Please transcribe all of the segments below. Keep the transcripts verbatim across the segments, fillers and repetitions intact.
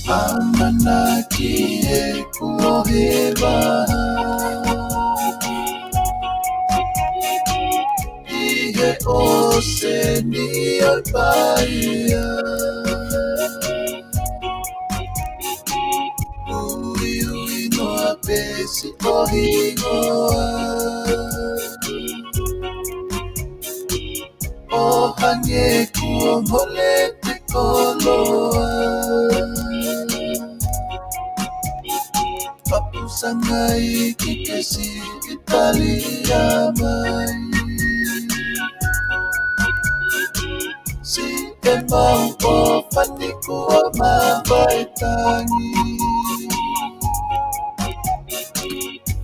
ʻAmanaki ʻeku ʻoheva ʻi he ʻōseni ʻo e Paia. Uiui noa pē siʻo hingoa, ʻo hangē kuo mole te koloa. Papusangai ki ke siʻi talia mai. Siʻemau ʻo fani kuo mavae tangi,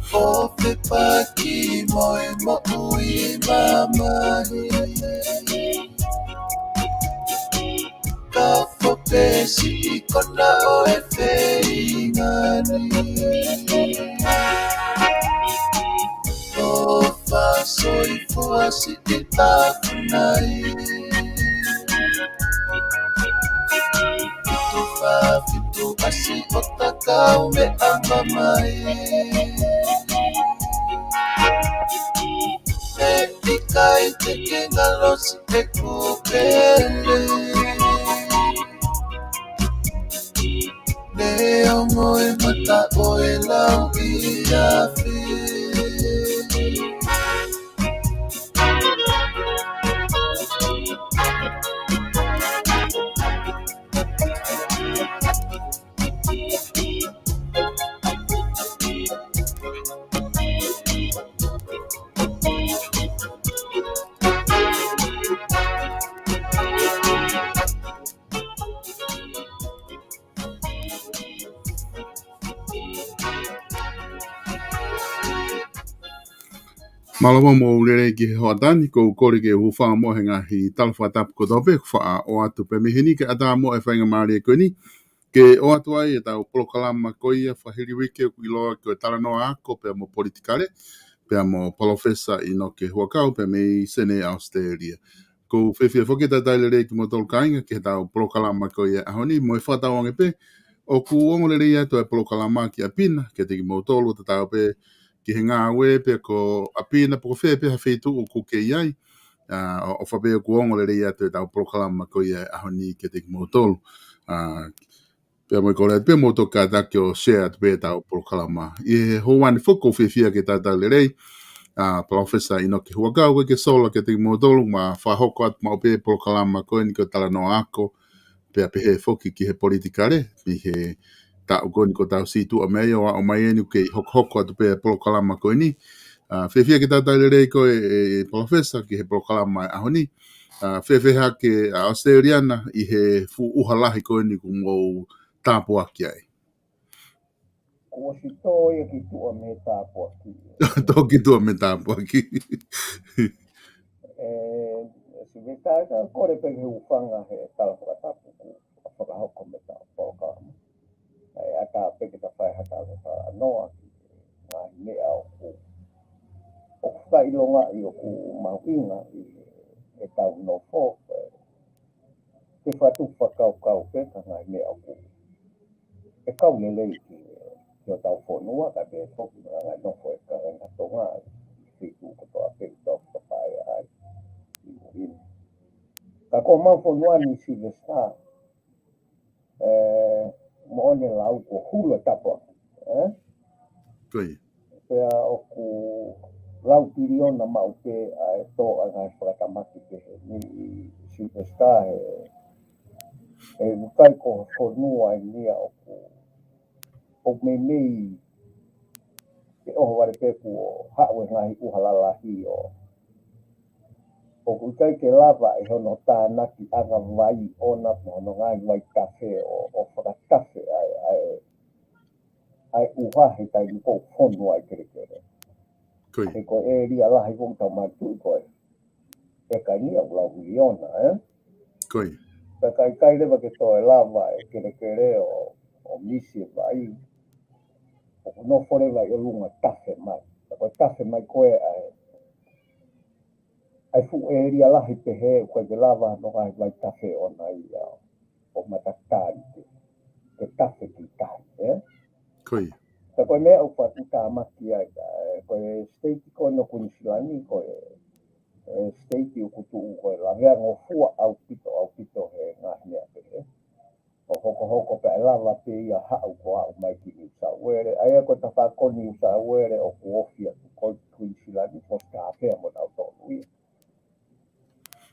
ʻo fepaki mo e moʻui mamahi. Ka fopesi i kona ʻo e feingani, ʻo fasoifua siʻi tafunai. Fitu fā fitu ʻasi ʻo takau meʻa mai. Pea ʻikai te ke ngalo siʻeku pele. Neongo e mata ʻo e lau ʻi afi. Mālō mo e lelei ki he hoʻatā ni, ʻoku ou kole ke u hūfanga mo e ngaahi tala fakatapu kotoa pē, ʻoku faʻa ʻoatu pē mei heni ke ʻatā mo e faingamālie ko eni ke ʻoatu ai ʻetau polokalama ko ia fakahili uike ʻoku ʻiloa ko e Talanoa Ako pea mo Politikale, pea mo Palōfesa ʻInoke Huʻakau, pea mei Senē, ʻAositelēlia. ʻOku ou fiefia foki ke talitali lelei kimoutolu kāinga ki heʻetau polokalama ko ia ʻaho ni, mo e fakatauange pē ʻoku ongo lelei atu e polokalama ki ʻapi na kiate kimoutolu, tatau pē ki he ngāue pe ko ʻapi na pe ko fē pē ha feituʻu ʻoku ke ʻi ai. ʻA, ʻo, ʻofa pē ʻoku ongo lelei atu ʻetau polokalama ko ia ʻaho ni kiate kimoutolu. ʻA, pea mo e kole atu pē mou toki kātaki ʻo share atu pē ʻetau polokalama. ʻI he houa ni foki ʻoku ou fiefia ke talitali lelei ʻa Palōfesa ʻInoke Huʻakau, ʻoku ʻikai ke sola kiate kimoutolu, ma fakahoko atu maʻu pē polokalama ko eni ko e Talanoa Ako, pea pehē foki ki he politikale, ʻi he taʻu ko eni ʻoku tau situʻa mei ai ʻo aʻu mai eni ʻoku kei hokohoko atu pē polokalama ko eni. ʻA, fiefia ke talitali lelei koe, ʻe, ʻe Palōfesa, ki he polokalama ʻaho ni. ʻA, fēfē hake ʻa ʻAositelēlia na ʻi he fuʻu ʻuha lahi ko eni ʻoku mou tāpuaki ai? Kuo ʻosi tō ia ki tuʻa mei he tāpuaki. Tō ki tuʻa mei he tāpuaki. ʻE, Sivita, ka kole pē ke u hūfanga he tala fakatapu kuo fakahoko mei heʻetau polokalama. ʻE, ʻatā pē ke ta fai ha talanoa ki he ngaahi meʻa ʻoku, ʻoku fakaʻilongaʻi ʻoku mahuʻinga ʻi heʻetau nofo, ʻe, ke fakatupu fakakaukau pē ki he ngaahi meʻa ʻoku ʻe kau lelei ki, ki hotau fonua, kae pehē foki mo e ngaahi nofo ʻa e kāinga Tonga ʻi he feituʻu kotoa pē ʻoku tau fakapaea ai ʻi mui ni. Ka ko homau fonua ni, Sivita, ʻe, moʻoni e lau kuo hulu e tāpuaki, ʻe? Ko ia. Pea ʻoku lau piliona maʻu pē ʻa e tō ʻa e ngaahi fakatamaki pehē ni, Sivita, he, he ʻoku ʻikai ko e fonua eni ia ʻoku, ʻoku meimei ke ʻohovale pē kuo haʻu e ngaahi ʻuha lalahi ʻo, ʻoku ʻikai ke lava ʻe hono tānaki ʻanga vai ʻona mo hono ngaahi vaitafe ʻo, ʻo fakatafe ʻa e, ʻa e, ʻa e ʻuha he taimi ko ē ʻoku fonu ai e kelekele. Ko ia. He ko e ʻēlia lahi ʻoku tau manatuʻi ko e ʻeka eni ia ʻoku lau miliona, ʻe? Ko ia. Pea ka ʻikai leva ke toe lava e kelekele ʻo, ʻo misi e vai, ʻoku nofo leva ʻi ʻolunga tafe mai. Pea ko e tafe mai ko ē ʻa e, ʻa e fuʻu ʻēlia lahi pehē, ʻoku ʻikai ke lava hono ngaahi vaitafe ʻona ia ʻo matatali ke, ke tafe ki tahi, ē? Ko ia. Ka ko e meʻa ʻoku fakatamaki ai, ka, ē, ko e state ko eni ʻo Kuinisilani, ko e, ē, state ʻoku tuʻu ko e lavea ngofua ʻaupito, ʻaupito he ngaahi meʻa pehē. ʻO hokohoko pea ʻe lava pē ia haʻu ko ē mai ki New South Wales. ʻA ia ko e tafaʻaki ko New South Wales ʻoku ofi atu ko Kuinisilani, ko e tafe mo nautolu ia.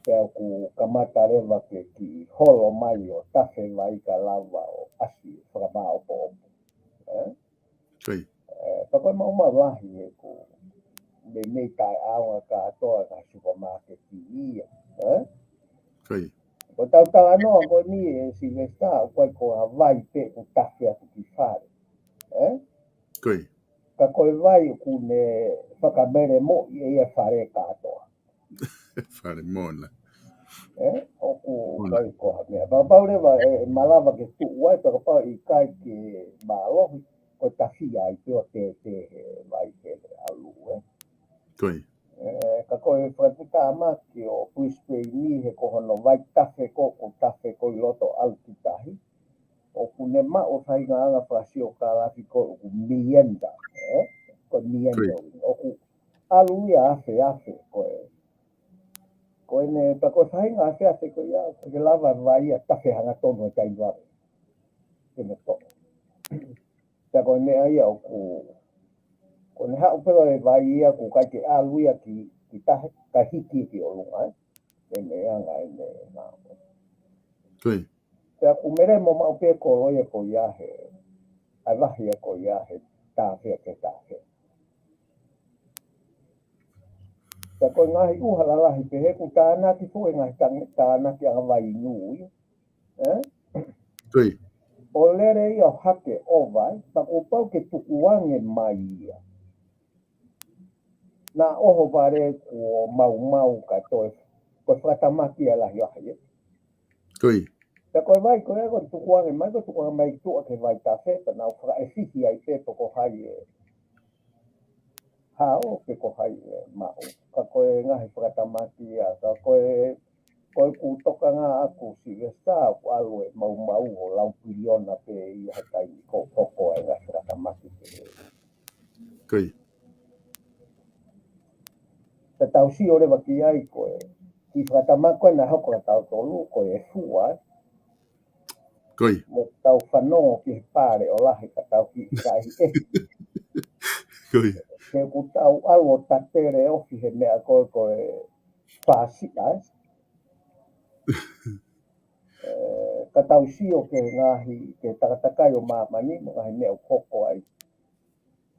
Pea ʻoku kamata leva ke kiʻi holo mai ʻo tafe vai ka lava ʻo ʻasi fakamaʻopoʻopo. Ē? Ko ia. Ē, pea ko e maʻu mavahe he ʻoku meimei taʻeʻaonga kātoa ngaahi supermarket ia. Ē? Ko ia. Ko ʻetau talanoa ko eni ē Sylvester, ʻoku ʻikai ko ha vai pē ʻoku tafe atu ki fale. Ē? Ko ia. Ka ko e vai ʻoku ne fakamelemoʻi ʻe ia fale kātoa. Fale mona. Ē, ʻoku Mona. ʻikai ko ha meʻa. Pea kapau leva ʻe, ʻe malava ke tuʻu ai, pea kapau ʻe ʻikai ke mālohi, ko e tafe ai pē ʻo tētē he vai hele ʻalu, ē. Ko ia. Ē, ka ko e fakatamaki ʻo Brisbane ni he ko hono vai tafe ko, ko e tafe ko ē ʻi loto ʻalu ki tahi. ʻOku ne maʻu faʻahinga anga fakasiokālafi ko ē ʻoku meander, ē? Ko e meander. Ko ia. ʻOku ʻalu ia afeafe ko ē. Ko ʻene, pea ko e faʻahinga afeafe ko ia, ʻoku ʻikai ke lava vai ia tafe hangatonu he taimi ʻoku ke ne toʻo. Pea ko e meʻa ia ʻoku, ko ʻene haʻu pē ʻo e vai ia ʻoku ʻikai ke ʻalu ia ki, ki tahi, kae hiki ki ʻolunga, ē? ʻEne anga ʻene ngāue. Ko ia. Pea ʻoku melemo maʻu pē koloa ia ko ia he, ʻa e vahe ia ko ia he tafe ki he tafe. Pea ko e ngaahi ʻuha lalahi pehē ʻoku tānaki foʻi ngaahi tang-, tānaki anga vai inu ia. Ē? Ko ia. ʻO lele ia ʻo hake ʻo vai, pea kuo pau ke tukuange mai ia. Naʻa ʻohovale kuo maumau ka toe, ko e fakatamaki ia lahi lahi, ē? Ko ia. Pea ko e vai ko ē ʻoku tukuange mai, ʻoku tukuange mai tuʻa ki he vai tafe, pea nau fakaʻefihi ai pē pe ko hai ʻe hao pe ko hai ʻe maʻu. Ka ko e ngaahi fakatamaki ia, ka ko e, ko ʻeku tokanga ʻaku Sylvester, ʻoku ʻalu ʻe maumau ʻo lau piliona pē ia he taimi ʻoku hoko ai e ngaahi fakatamaki pē. Ko ia. Pea tau sio leva ki ai ko e, kiʻi fakatamaki ko ē naʻe hoko kia tautolu, ko e fua, ē? Ko ia. Mo tau fanongo ki he pale ʻo lahi ka tau kiʻi kai ē. Ko ia. He ʻoku tau ʻalu ʻo tatele ofi he meʻa ko ē ko e fāsiʻa, ē? Ē, ka tau sio ki he ngaahi, ki he takatakai ʻo māmani, mo e ngaahi meʻa ʻoku hoko ai.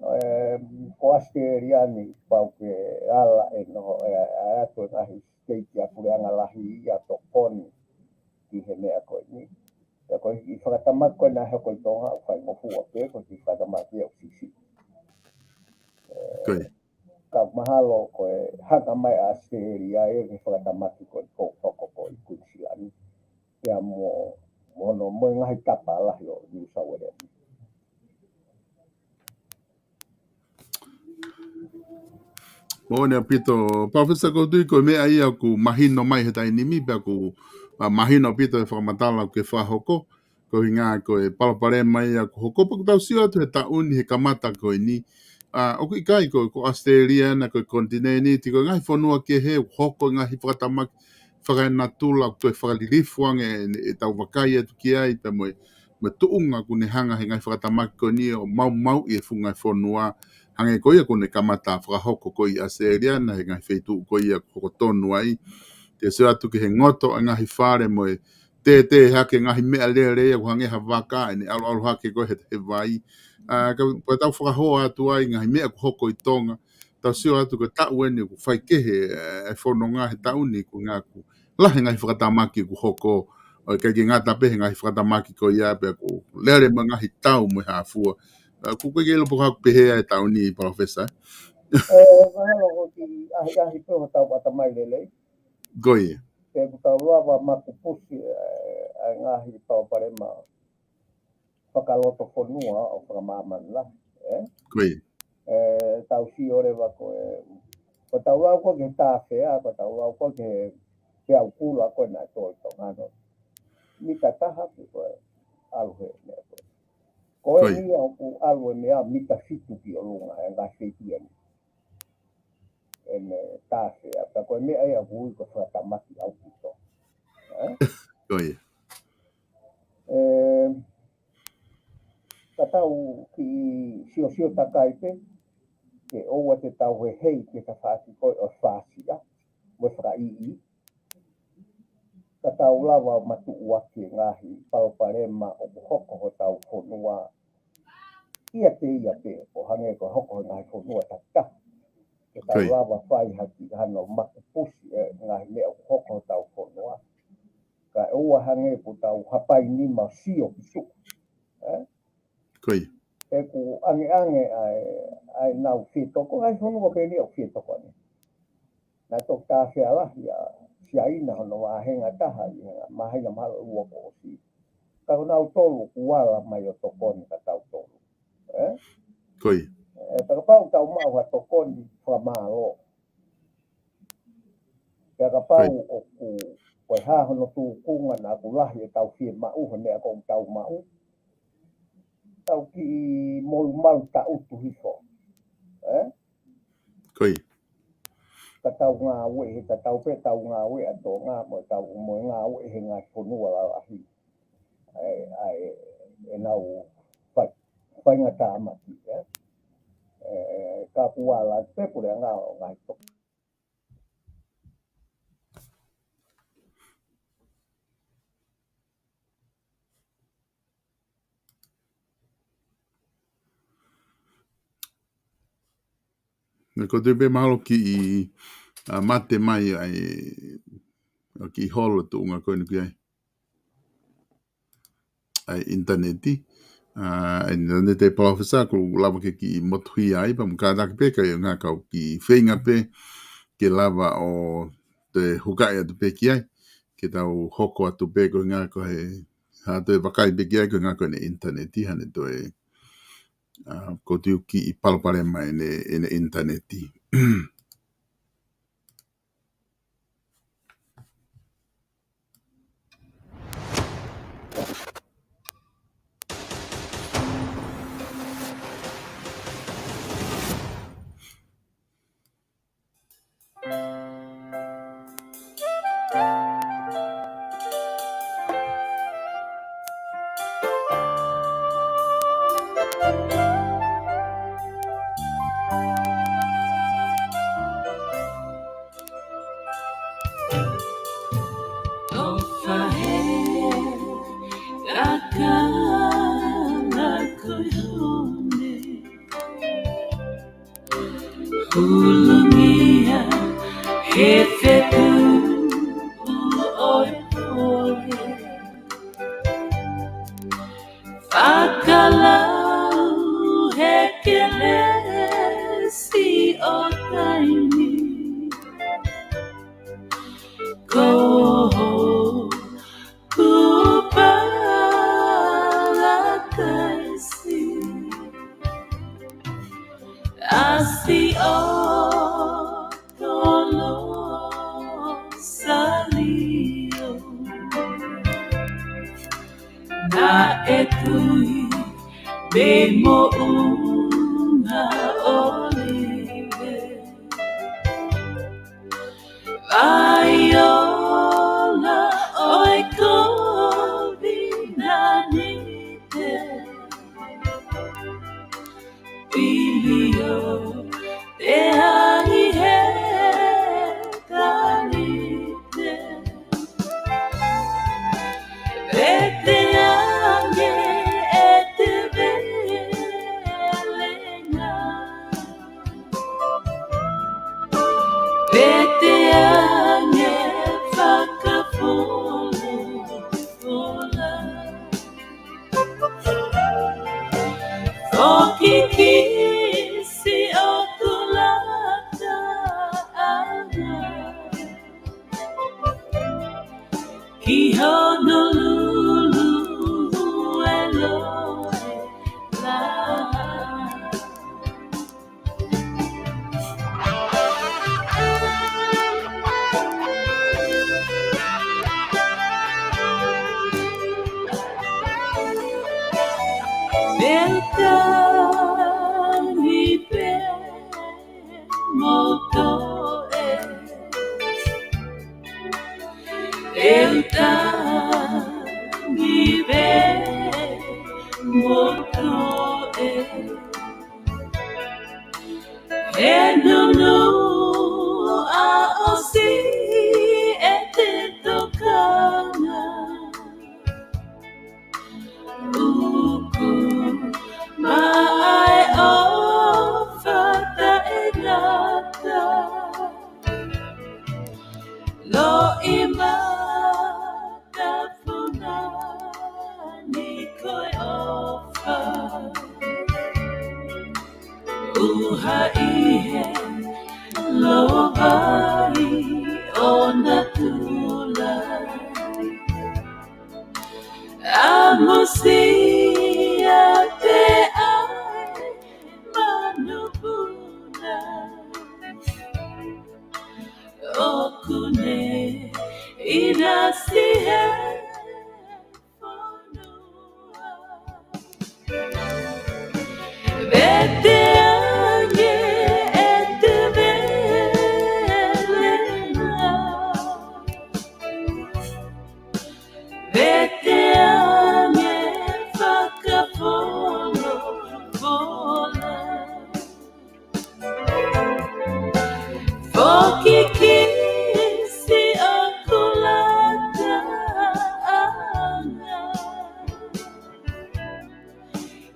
Ē, ko ʻAositelēlia ni, pau ke ala ʻe noho, ē, ʻa atu e ngaahi state ʻa e puleʻanga lahi ia tokoni ki he meʻa ko eni. Pea ko e kiʻi fakatamaki ko ē naʻe hoko ʻi Tonga ʻoku faingofua pē, ko e kiʻi fakatamaki ia ʻoku siʻisiʻi. Ē, Ko ia. Ka mahalo ko e hanga mai ʻa ʻAositelēlia ē ki he fakatamaki ko ē ʻoku hoko ko ē ʻi Kuinisilani. Pea mo, mo hono, mo e ngaahi tapa lahi ʻo New South Wales. Moʻoni ʻaupito, Palōfesa, ʻoku ou tui ko e meʻa ia ʻoku mahino mai he taimi ni, pea ʻoku, ʻa, mahino ʻaupito e fakamatala ʻoku ke fakahoko, ko e ʻuhinga ko e palopalema ia ʻoku hoko, pea ʻoku tau sio atu he taʻu ni he kamata ko eni. ʻA, ʻoku ʻikai ko, ko ʻAositelēlia na ko e konitinēniti, ko e ngaahi fonua kehe ʻoku hoko e ngaahi fakatamaki fakaenatula ʻoku toe fakalilifu ange ʻe, ʻetau vakai atu ki ai, pea mo e, mo e tuʻunga ʻoku ne hanga he ngaahi fakatamaki ko eni ʻo maumauʻi e funga e fonua, hangē ko ia ʻoku ne kamata fakahoko ko ē ʻi ʻAositelēlia na he ngaahi feituʻu ko ia ʻoku hoko tonu ai. Te u sio atu ki he ngoto ʻa e ngaahi fale mo e tētē hake ngaahi meʻalele ia ʻoku hangē ha vaka ʻene ʻaluʻalu hake ko ē he, he vai. ʻA, ka, ka tau fakahoa atu ai ngaahi meʻa ʻoku hoko ʻi Tonga. Tau sio atu ko e taʻu eni ʻoku faikehe, ē, e fononga he taʻu ni ʻoku ngāue ʻoku lahi e ngaahi fakatamaki ʻoku hoko, ʻo ʻikai ke ngata pē he ngaahi fakatamaki ko ia pea ʻoku lele mo e ngaahi tau mo e hā fua. Ē, ʻoku ʻikai ke ʻilo pe ko e hā ʻoku pehē ai e taʻu ni, Palōfesa. Ē, mahalo ʻoku kiʻi ʻahiʻahi pē hotau ʻatamai lelei. Ko ia. Pea ʻoku tau lava makupusi, ē, ʻa e ngaahi palopalema fakalotofonua ʻo fakamāmani lahi, ē? Ko ia. Ē, tau sio leva ko e, ko ʻetau lau ko ē ki he tāfea, ko ʻetau lau ko ē ki he, ki he feau kula ko ē naʻe tō ʻi Tonga ni. Mita taha pē ko e ʻalu he meʻa ko ē. Ko ia ʻoku ʻalu e meʻa mita fitu ki ʻolunga, e ngaahi feituʻu ia ni. ʻEne tāfea, ka ko e meʻa ia ʻoku ui ko e fakatamaki ʻaupito. Ē? Ko ia. Ē, ka tau kiʻi siosio takai pē, ke ʻoua te tau hehei ki he tafaʻaki ko ē ʻo e fāsiʻa, mo e fakaʻiʻi. Ka tau lava ʻo matuʻuaki e ngaahi palopalema ʻoku hoko hotau fonua. ʻIate ia pē, ʻo hangē ko e hoko he ngaahi fonua takitaha. Ke tau lava fai hake hano makupusi e ngaahi meʻa ʻoku hoko hotau fonua. Kae ʻoua hangē ʻoku tau hapai nima ʻo sio ki suʻa. Ē? Ko ia. ʻOku ʻangeʻange ʻa e, ʻa e nau fie tokoni, ngaahi fonua pē eni ʻoku fie tokoni. Naʻe toki tāfea lahi ʻa Siaina hono vāhenga ʻe taha ʻi he māhina mahalo ʻe ua kuo ʻosi. Ka ko nautolu kuo ala mai ʻo tokoni kia tautolu. Ē? Ko ia. Ē, pea kapau ʻoku tau maʻu ha tokoni fakamālō. Pea kapau ʻoku, ko e hā hono tūkunga naʻa ʻoku lahi ʻetau fiemaʻu he meʻa ʻoku tau maʻu. Tau kiʻi molumalu taʻutu hifo. Ē? Ko ia. Ka tau ngāue, he ka tau pē tau ngāue ʻa Tonga mo tau mo ngāue he ngaahi fonua lalahi. ʻA e, ʻa e, ʻenau fai, faingatāmaki, ē? Ē, ka kuo ala pē puleʻanga ʻo ngaahi toko. Naʻe ko e pē mahalo kiʻi, ā, mate mai ai, ʻa e kiʻi holo tuʻunga ko eni ki ai. ʻA e ʻinitaneti. Ā, ʻa e ʻinitaneti ʻe Palōfesa, ʻoku lava ke kiʻi motuhia ai, pea mo kātaki pē, ka ʻi ai ngaahi kau kiʻi feinga pē, ke lava ʻo toe hukaʻi atu pē ki ai, ke tau hoko atu pē ko e ngaahi ko e, ha toe vakai pē ki ai ko e ngaahi ko ʻene ʻinitaneti, hane toe, ā, ko e tuʻu kiʻi palopalema ʻene, ʻene ʻinitaneti. ʻOfa he kakala ko e hone. Hulungia he fetuʻu ʻo e pole. Fakalau he kelesi ʻo taimi. Ko hoku palataisi. ʻAsi ʻo Tolosalio. Naʻe tui pē moʻunga ʻōlive. Vaiola ʻo e kovinānite. Pili ʻo te angi he kalite. Pete ange ʻete velenga. Pete ange fakafolofola. Foki ki siʻoku lata ʻana. Ki Honolulu e loe la. ʻE tangi pē mo toe. ʻE tangi pē mo toe. He nunu ʻa ʻosi ʻete tokanga. ʻOku maʻa e ʻofa taʻengata. Loʻimata fona ni ko e ʻofa. ʻUhaʻi he lōvai ʻo natula. ʻAmusia pē ʻa e manupuna. ʻOku ne ʻinasi he fonua. Vete ange ʻete velenga. Vete ange fakafolofola. Foki ki siʻoku lataʻanga.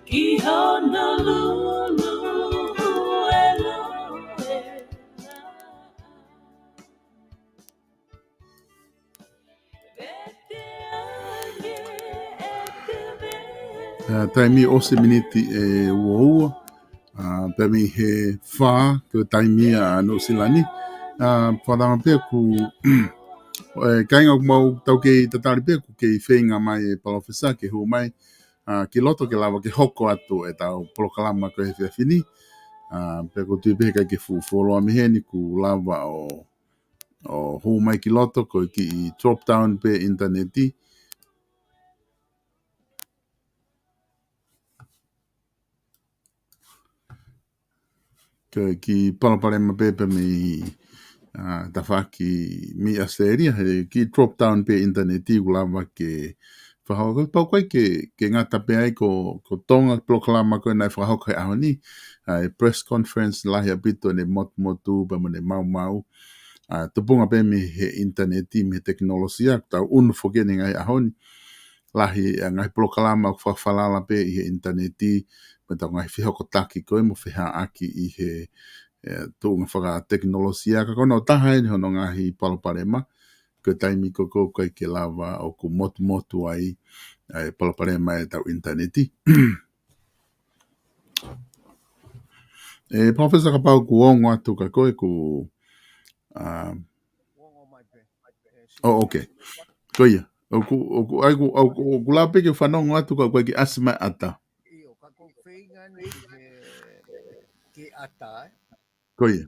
Ki Honolulu ʻe loea. ʻA, taimi ʻosi miniti ʻe ua ua. ʻA, taimi he fā, ko e taimi ʻa Nuʻusila ni. ʻA, fakatanga pē ʻoku, ʻe, kāinga ʻoku mau tau kei tatali pē, ʻoku kei feinga mai e palōfesa ke hū mai, ʻa, ki loto ke lava ke hoko atu ʻetau polokalama ko e efiafi ni. ʻA, pea ʻoku ou tui pē he ʻikai ke fuʻu fuoloa mei heni kuo lava ʻo ʻo hū mai ki loto, ko e kiʻi drop down pē ʻinitaneti. Ko e kiʻi palopalema pē pea mei, ʻa, tafaʻaki mei ʻAositelēlia, he kiʻi drop down pē ʻinitaneti kuo lava ke fakahoko. Pau ko ē ke, ke ngata pē ai ko, ko Tonga polokalama ko ē naʻe fakahoko he ʻaho ni, ʻa, e press conference lahi ʻaupito ʻene motumotu pea mo ʻene maumau. ʻA, tupunga pē mei he ʻinitaneti, mei he tekinolosia, ʻoku tau ʻunu foki eni he ngaahi ʻaho ni. Lahi ʻa e ngaahi polokalama ʻoku fakafalala pē ʻi he ʻinitaneti, mo ʻetau ngaahi fehokotaki ko ē mo fehāʻaki ʻi he, ʻe, tuʻunga fakatekinolosia, ka ko hono taha eni hono ngaahi palopalema, ko e taimi ko ē ʻoku ʻikai ke lava ʻoku motumotu ai, ʻa e palopalema ʻetau ʻinitaneti. ʻE, Professor, kapau ʻoku ongo atu kia koe, ʻoku, um, oh, okay. Ko ia. ʻOku, ʻoku, ʻai, ʻoku, ʻoku, ʻoku lava pē ke fanongo atu ka ʻoku ʻikai ke ʻasi mai ʻata. ʻIo, ka ʻoku ou feinga ni ke, ke ʻata, ē? Ko ia.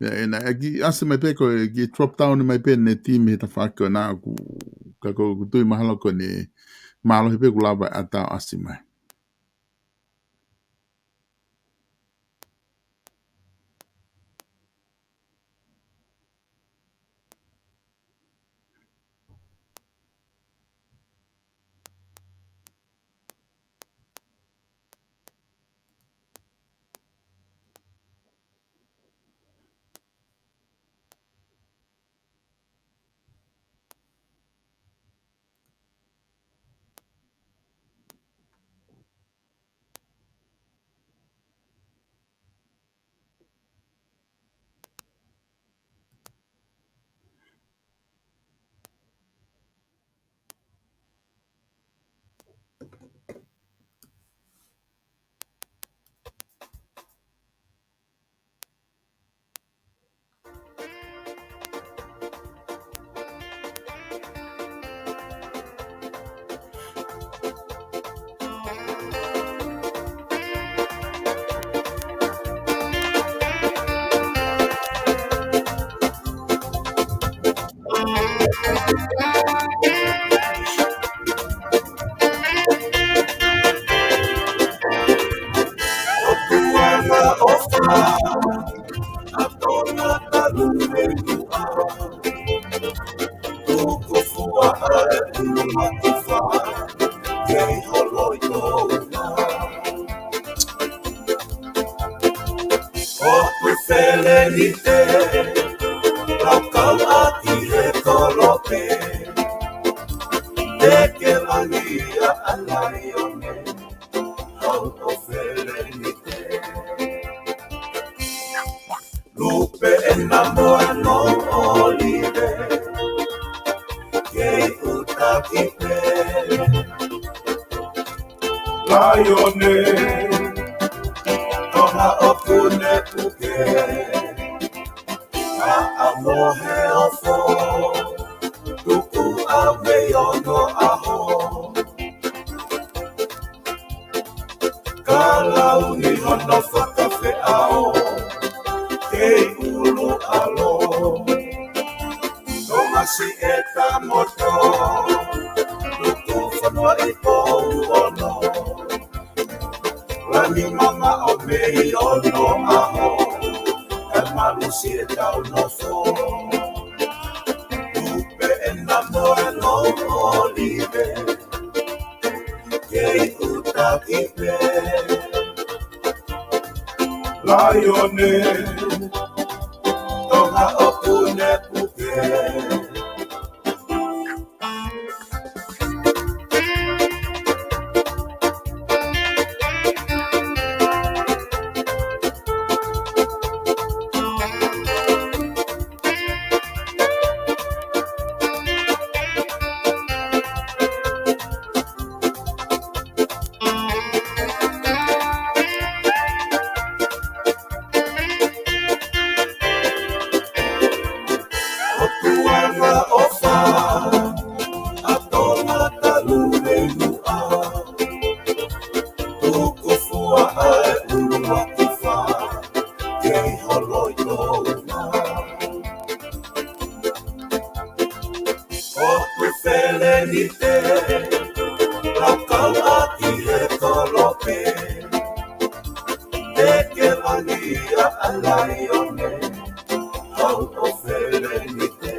ʻIa, ʻe, naʻe kiʻi ʻasi mai pē ko e kiʻi drop down mai pē neti mei he tafaʻaki ko ena ʻoku, ka ʻoku ou tui mahalo ko ʻene mālohi pē kuo lava ʻata ʻo ʻasi mai. Tuku fua ʻa e ʻuluaki fā, kei holo ʻi Tonga. ʻOku feleni te, lau kau ʻaki he kolope, te ke langi ʻa Laione, hau ʻo feleni te. Lupe ena mo e no ʻolive, kei ʻuta ki pē. Laione, Tonga ʻoku ne puke, ʻa ʻa mo he ofo, tuku ʻa mei ono ʻaho. Ka lau ni hono fakafeʻao, kei ʻulu ʻalo. Tōmasi ʻEta Moto, tuku fonua ʻi Pouono. Langi mamaʻo mei ono ʻaho, ʻe malusi ʻetau nofo. Lupe ena mo e no ʻolive, kei ʻuta ki pē. Laione, Tonga ʻoku ne puke. ʻOku angaʻofa ʻa Tonga talu mei muʻa. Tuku fua ʻa e ʻuluaki fā, kei holo ʻi Tonga. ʻOku feleni te, lau kau ʻaki he kolope, te ke langi ʻa Laione, hau ʻo feleni te.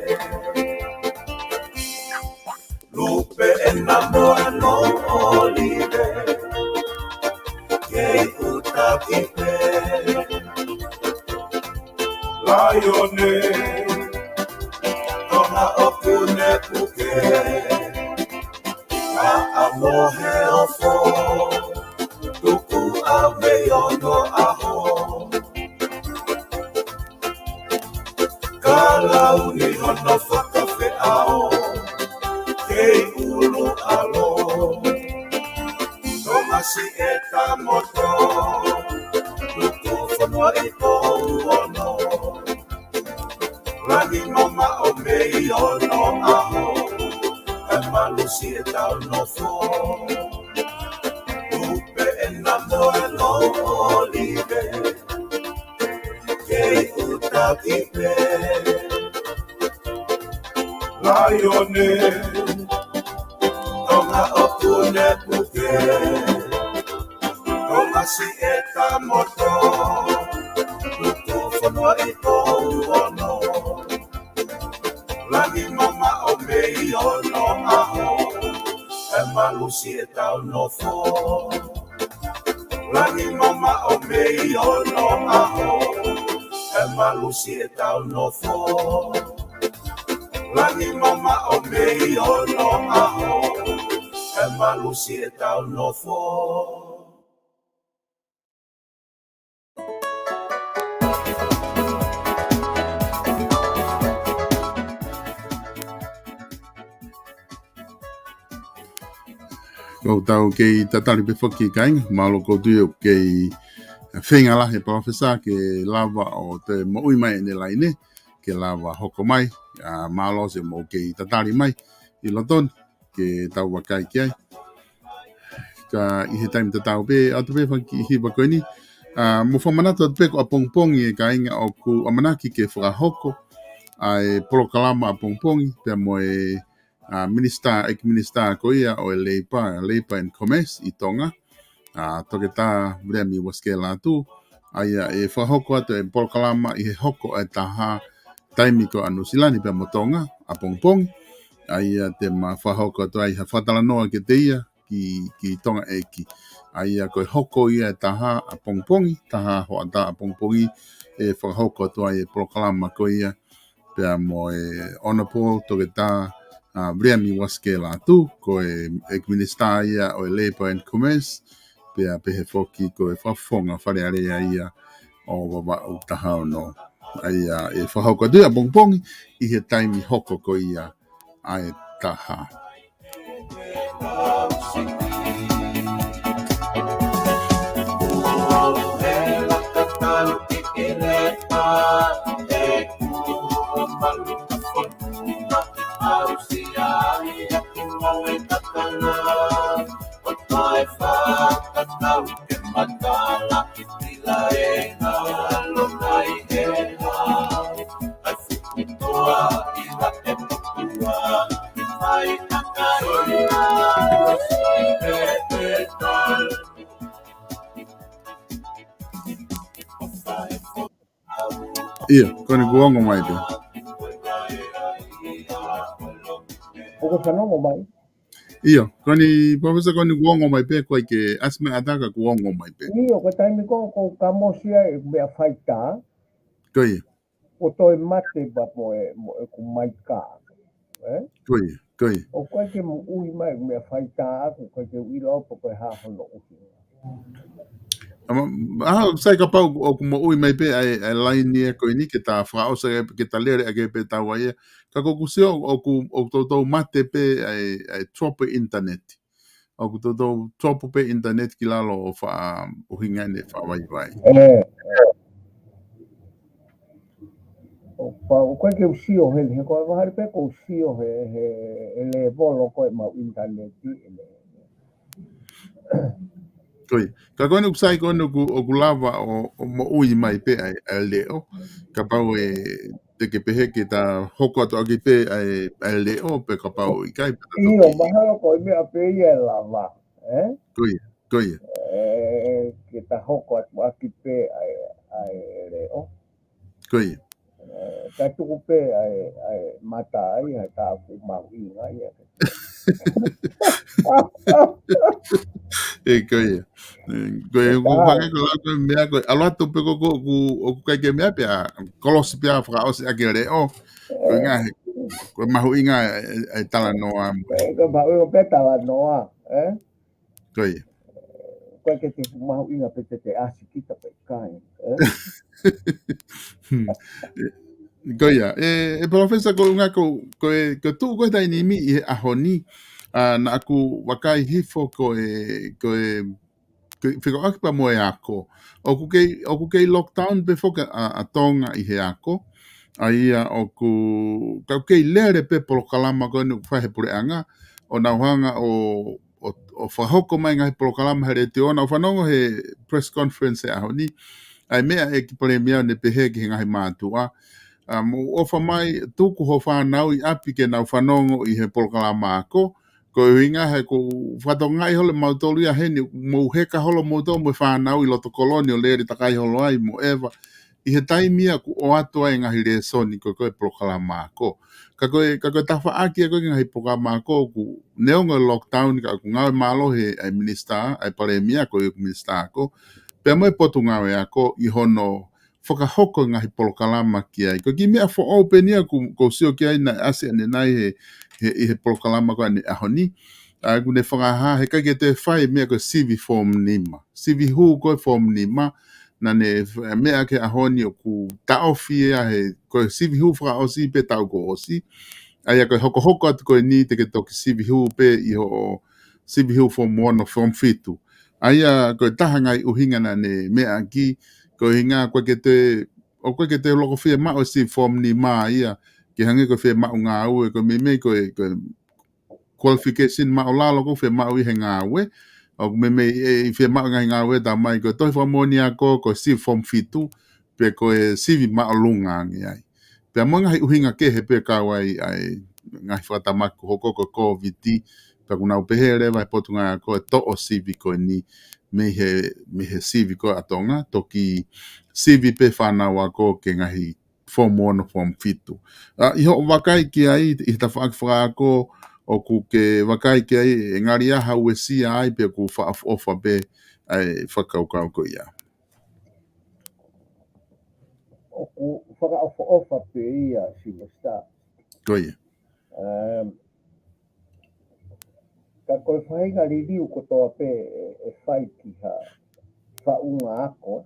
Lupe ena mo e no ʻolive, kei ʻuta ki pē. Laione, Tonga ʻoku ne puke, ʻa ʻa mo he ofo, tuku ʻa mei ono ʻaho. Ka lau ni hono fakafeʻao, kei ʻulu ʻalo. Tōmasi ʻEta Moto, tuku fonua ʻi Pouono. Langi mamaʻo mei ono ʻaho, ʻe malusi ʻetau nofo. Lupe ena mo e no ʻolive, kei ʻuta ki pē. Laione, Tonga ʻoku ne puke, Tōmasi ʻEta Moto, tuku fonua ʻi Pouono. Langi mamaʻo mei ono ʻaho, ʻe malusi ʻetau nofo. Langi mamaʻo mei ono ʻaho, ʻe malusi ʻetau nofo. Langi mamaʻo mei ono ʻaho, ʻe malusi ʻetau nofo. Ko ʻetau kei tatali pē foki kāinga, mālō. ʻOku ou tui ʻoku kei feinga lahi e palōfesa ke lava ʻo toe moʻui mai ʻene laine, ke lava hoko mai, ʻa, mālō se mou kei tatali mai ʻi loto ni, ke tau vakai ki ai. Ka ʻi he taimi tatau pē, ʻoatu pē fanga kiʻi hiva ko eni. ʻA, mou fakamanatu atu pē ko ʻapongipongi e kāinga ʻoku ʻamanaki ke fakahoko ʻa e polokalama ʻapongipongi, pea mo e, ʻa, minisitā, ʻEiki Minisitā ko ia ʻo e Leipa, Labour and Commerce ʻi Tonga, ʻa, Toketā Viliami Uasikela Atu, ʻa ia ʻe fakahoko atu e polokalama ʻi he hoko e taha taimi ko ʻa Nuʻusila ni pea mo Tonga ʻapongipongi. ʻA ia te ma fakahoko atu ai ha fakatalanoa kiate ia ki, ki Tonga ʻEiki. ʻA ia ko e hoko ia ʻe taha ʻapongipongi, taha hoʻatā ʻapongipongi, ʻe fakahoko atu ai e polokalama ko ia pea mo e Honourable Toketā, ʻa, Viliami Uasike Lātū, ko e ʻEiki Minisitā ia ʻo e Labour and Commerce, pea pehē foki ko e Fakafofonga Fale Alea ia ʻo Vavaʻu taha ono. ʻA ia ʻe fakahoko atu ia ʻapongipongi ʻi he taimi hoko ko ia ʻa e taha. ʻIo, ko eni kuo ongo mai pē. ʻOku fanongo mai. ʻIo, ko eni, Professor, ko eni kuo ongo mai pē, ko e ke asme ataka kuo ongo mai pē. ʻIo, ko e taimi ko, ko ka mosia e meʻa faitā. Ko ia. Ko toe mate pa mo e, mo e ku maika. Eh? Ko ia, ko ia. ʻOku ʻikai ke moʻui mai meʻa faitā ʻaku, ʻikai ke u ʻilo pe ko e hā hono ʻuhinga. ʻA, ʻa, sai kapau ʻoku moʻui mai pē ʻa e, ʻa e laini ē ko eni ke ta fakaʻosi, ke ta lele ake pē taua ia. Ka ko ʻeku sio ʻoku, ʻoku toutou mate pē ʻa e, ʻa e drop e internet. ʻOku toutou drop pē internet ki lalo ʻo fakaʻuhinga ʻene fakavaivai. Eh. ʻOku, ʻoku ʻikai ke u sio he, he ko e mahalo pē ʻoku ou sio he, he, he lēvolo ko e mau internet ʻi he. Ko ia. Ka ko eni ʻoku sai ko eni ʻoku, ʻoku lava ʻo, ʻo moʻui mai pē ʻa e, ʻa e leʻo. Kapau ʻe te ke pehē ke ta hoko atu ʻaki pē ʻa e, ʻa e leʻo pe kapau ʻikai pē ta ʻIo, toki. Mahalo ko e meʻa pē ia ʻe lava, eh? Ko ia, ko ia. Eh, ke ta hoko atu ʻaki pē ʻa e, ʻa e leʻo. Ko ia. Eh, ka tuku pē ʻa e, ʻa e mata ai, ʻa e tāpu mahuʻinga ia. ʻE, ko ia. ʻE, ko ia, ko e hangē ko e lau ko e meʻa ko e ʻalu atu pē ko, ko, ko, ʻoku ʻikai ke meʻa pē ʻa, kolosi pē ʻa fakaʻosi ʻaki e leʻo. Ko e ngaahi, ko e mahuʻinga e, e, e talanoa. Eh, ko e mahuʻinga pē talanoa, eh? Ko ia. Ko e ke te mahuʻinga pē te te ʻasi kita pe ʻikai, eh? Hmm. Ko ia. ʻE, ʻe Professor, ko e ʻuhinga ko, ko e, ko e tuʻu ko e taimi ni ʻi he ʻaho ni, ʻa, naʻa ku vakai hifo ko e, ko e, ko e fekauʻaki pea mo e ako. ʻOku kei, ʻoku kei lockdown pē foki ʻa, ʻa Tonga ʻi he ako. ʻA ia ʻoku, ka ʻoku kei lele pē polokalama ko eni ʻoku fai he puleʻanga, ʻo nau hanga ʻo, ʻo, ʻo fakahoko mai ngaahi polokalama he letiō, naʻa ku fanongo he press conference he ʻaho ni, ʻa e meʻa ʻa e ʻEiki Palēmia ʻo ne pehē ki he ngaahi mātuʻa. ʻA, mou ʻofa mai, tuku hoʻo fānau ʻi ʻapi ke nau fanongo ʻi he polokalama ako, ko e ʻuhinga he ʻoku fakatokangaʻi holo mautolu ia heni, mou heka holo moutolu mo e fānau ʻi loto kolo ni ʻo lele takai holo ai mo ʻeva. ʻI he taimi ia ʻoku ʻoatu ai e ngaahi lēsoni ko, ko e polokalama ako. Ka ko e, ka ko e tafaʻaki ia ko e ngaahi polokalama ako ʻoku neongo e lockdown ka ʻoku ngāue mālohi ʻa e minisitā, ʻa e palēmia ko e minisitā ako. Pea mo e potungāue ako ʻi hono fakahoko e ngaahi polokalama ki ai. Ko e kiʻi meʻa foʻou pē eni ia ʻoku, ʻoku ou sio ki ai naʻe ʻasi ʻanenai he, he, ʻi he polokalama ko eni ʻaho ni. ʻA, ʻoku ne fakahā, he ʻikai ke toe fai e meʻa ko e sivi form nima. Sivi hū ko e form nima. Naʻa ne f-, meʻa ki he ʻaho ni ʻoku taʻofi ia he, ko e sivi hū fakaʻosi pē taʻu kuo ʻosi. ʻA ia ko e hokohoko atu ko eni te ke toki sivi hū pē ʻi hoʻo sivi hū form ono, form fitu. ʻA ia ko e taha ngaahi ʻuhinga naʻa ne meʻa ki, ko e ʻuhinga ʻoku ʻikai ke te, ʻoku ʻikai ke te loko fiemaʻu e sivi form nima ia, ke hangē ko e fiemaʻu ngāue, ko e meimei ko e, ko e qualification māʻulalo ʻoku fiemaʻu ʻi he ngāue, ʻoku meimei ʻe, ʻe fiemaʻu ngaahi ngāue tā mai ko e tohi fakamoʻoni ako, ko e sivi form fitu, pe ko e sivi māʻolunga ange ai. Pea mo e ngaahi ʻuhinga kehe pē kau ai ʻa e ngaahi fakatamaki kuo hoko ko e Kōviti, pea ʻoku nau pehē leva he potungāue ako ʻe toʻo sivi ko eni mei he, mei he sivi ko ē ʻa Tonga, toki sivi pē fānau ako ki he ngaahi fomu ono, fomu fitu. ʻA, ʻi hoʻo vakai ki ai, ʻi he tafaʻaki fakaako, ʻoku ke vakai ki ai, ʻe ngali ʻi ai ha uesia ai pe ʻoku fakaʻofoʻofa pē ʻa e fakakaukau ko ia? ʻOku fakaʻofoʻofa pē ia, Sylvester. Ko ia. Um, ka ko e faʻahinga liliu kotoa pē ʻe, ʻe fai ki ha faʻunga ako.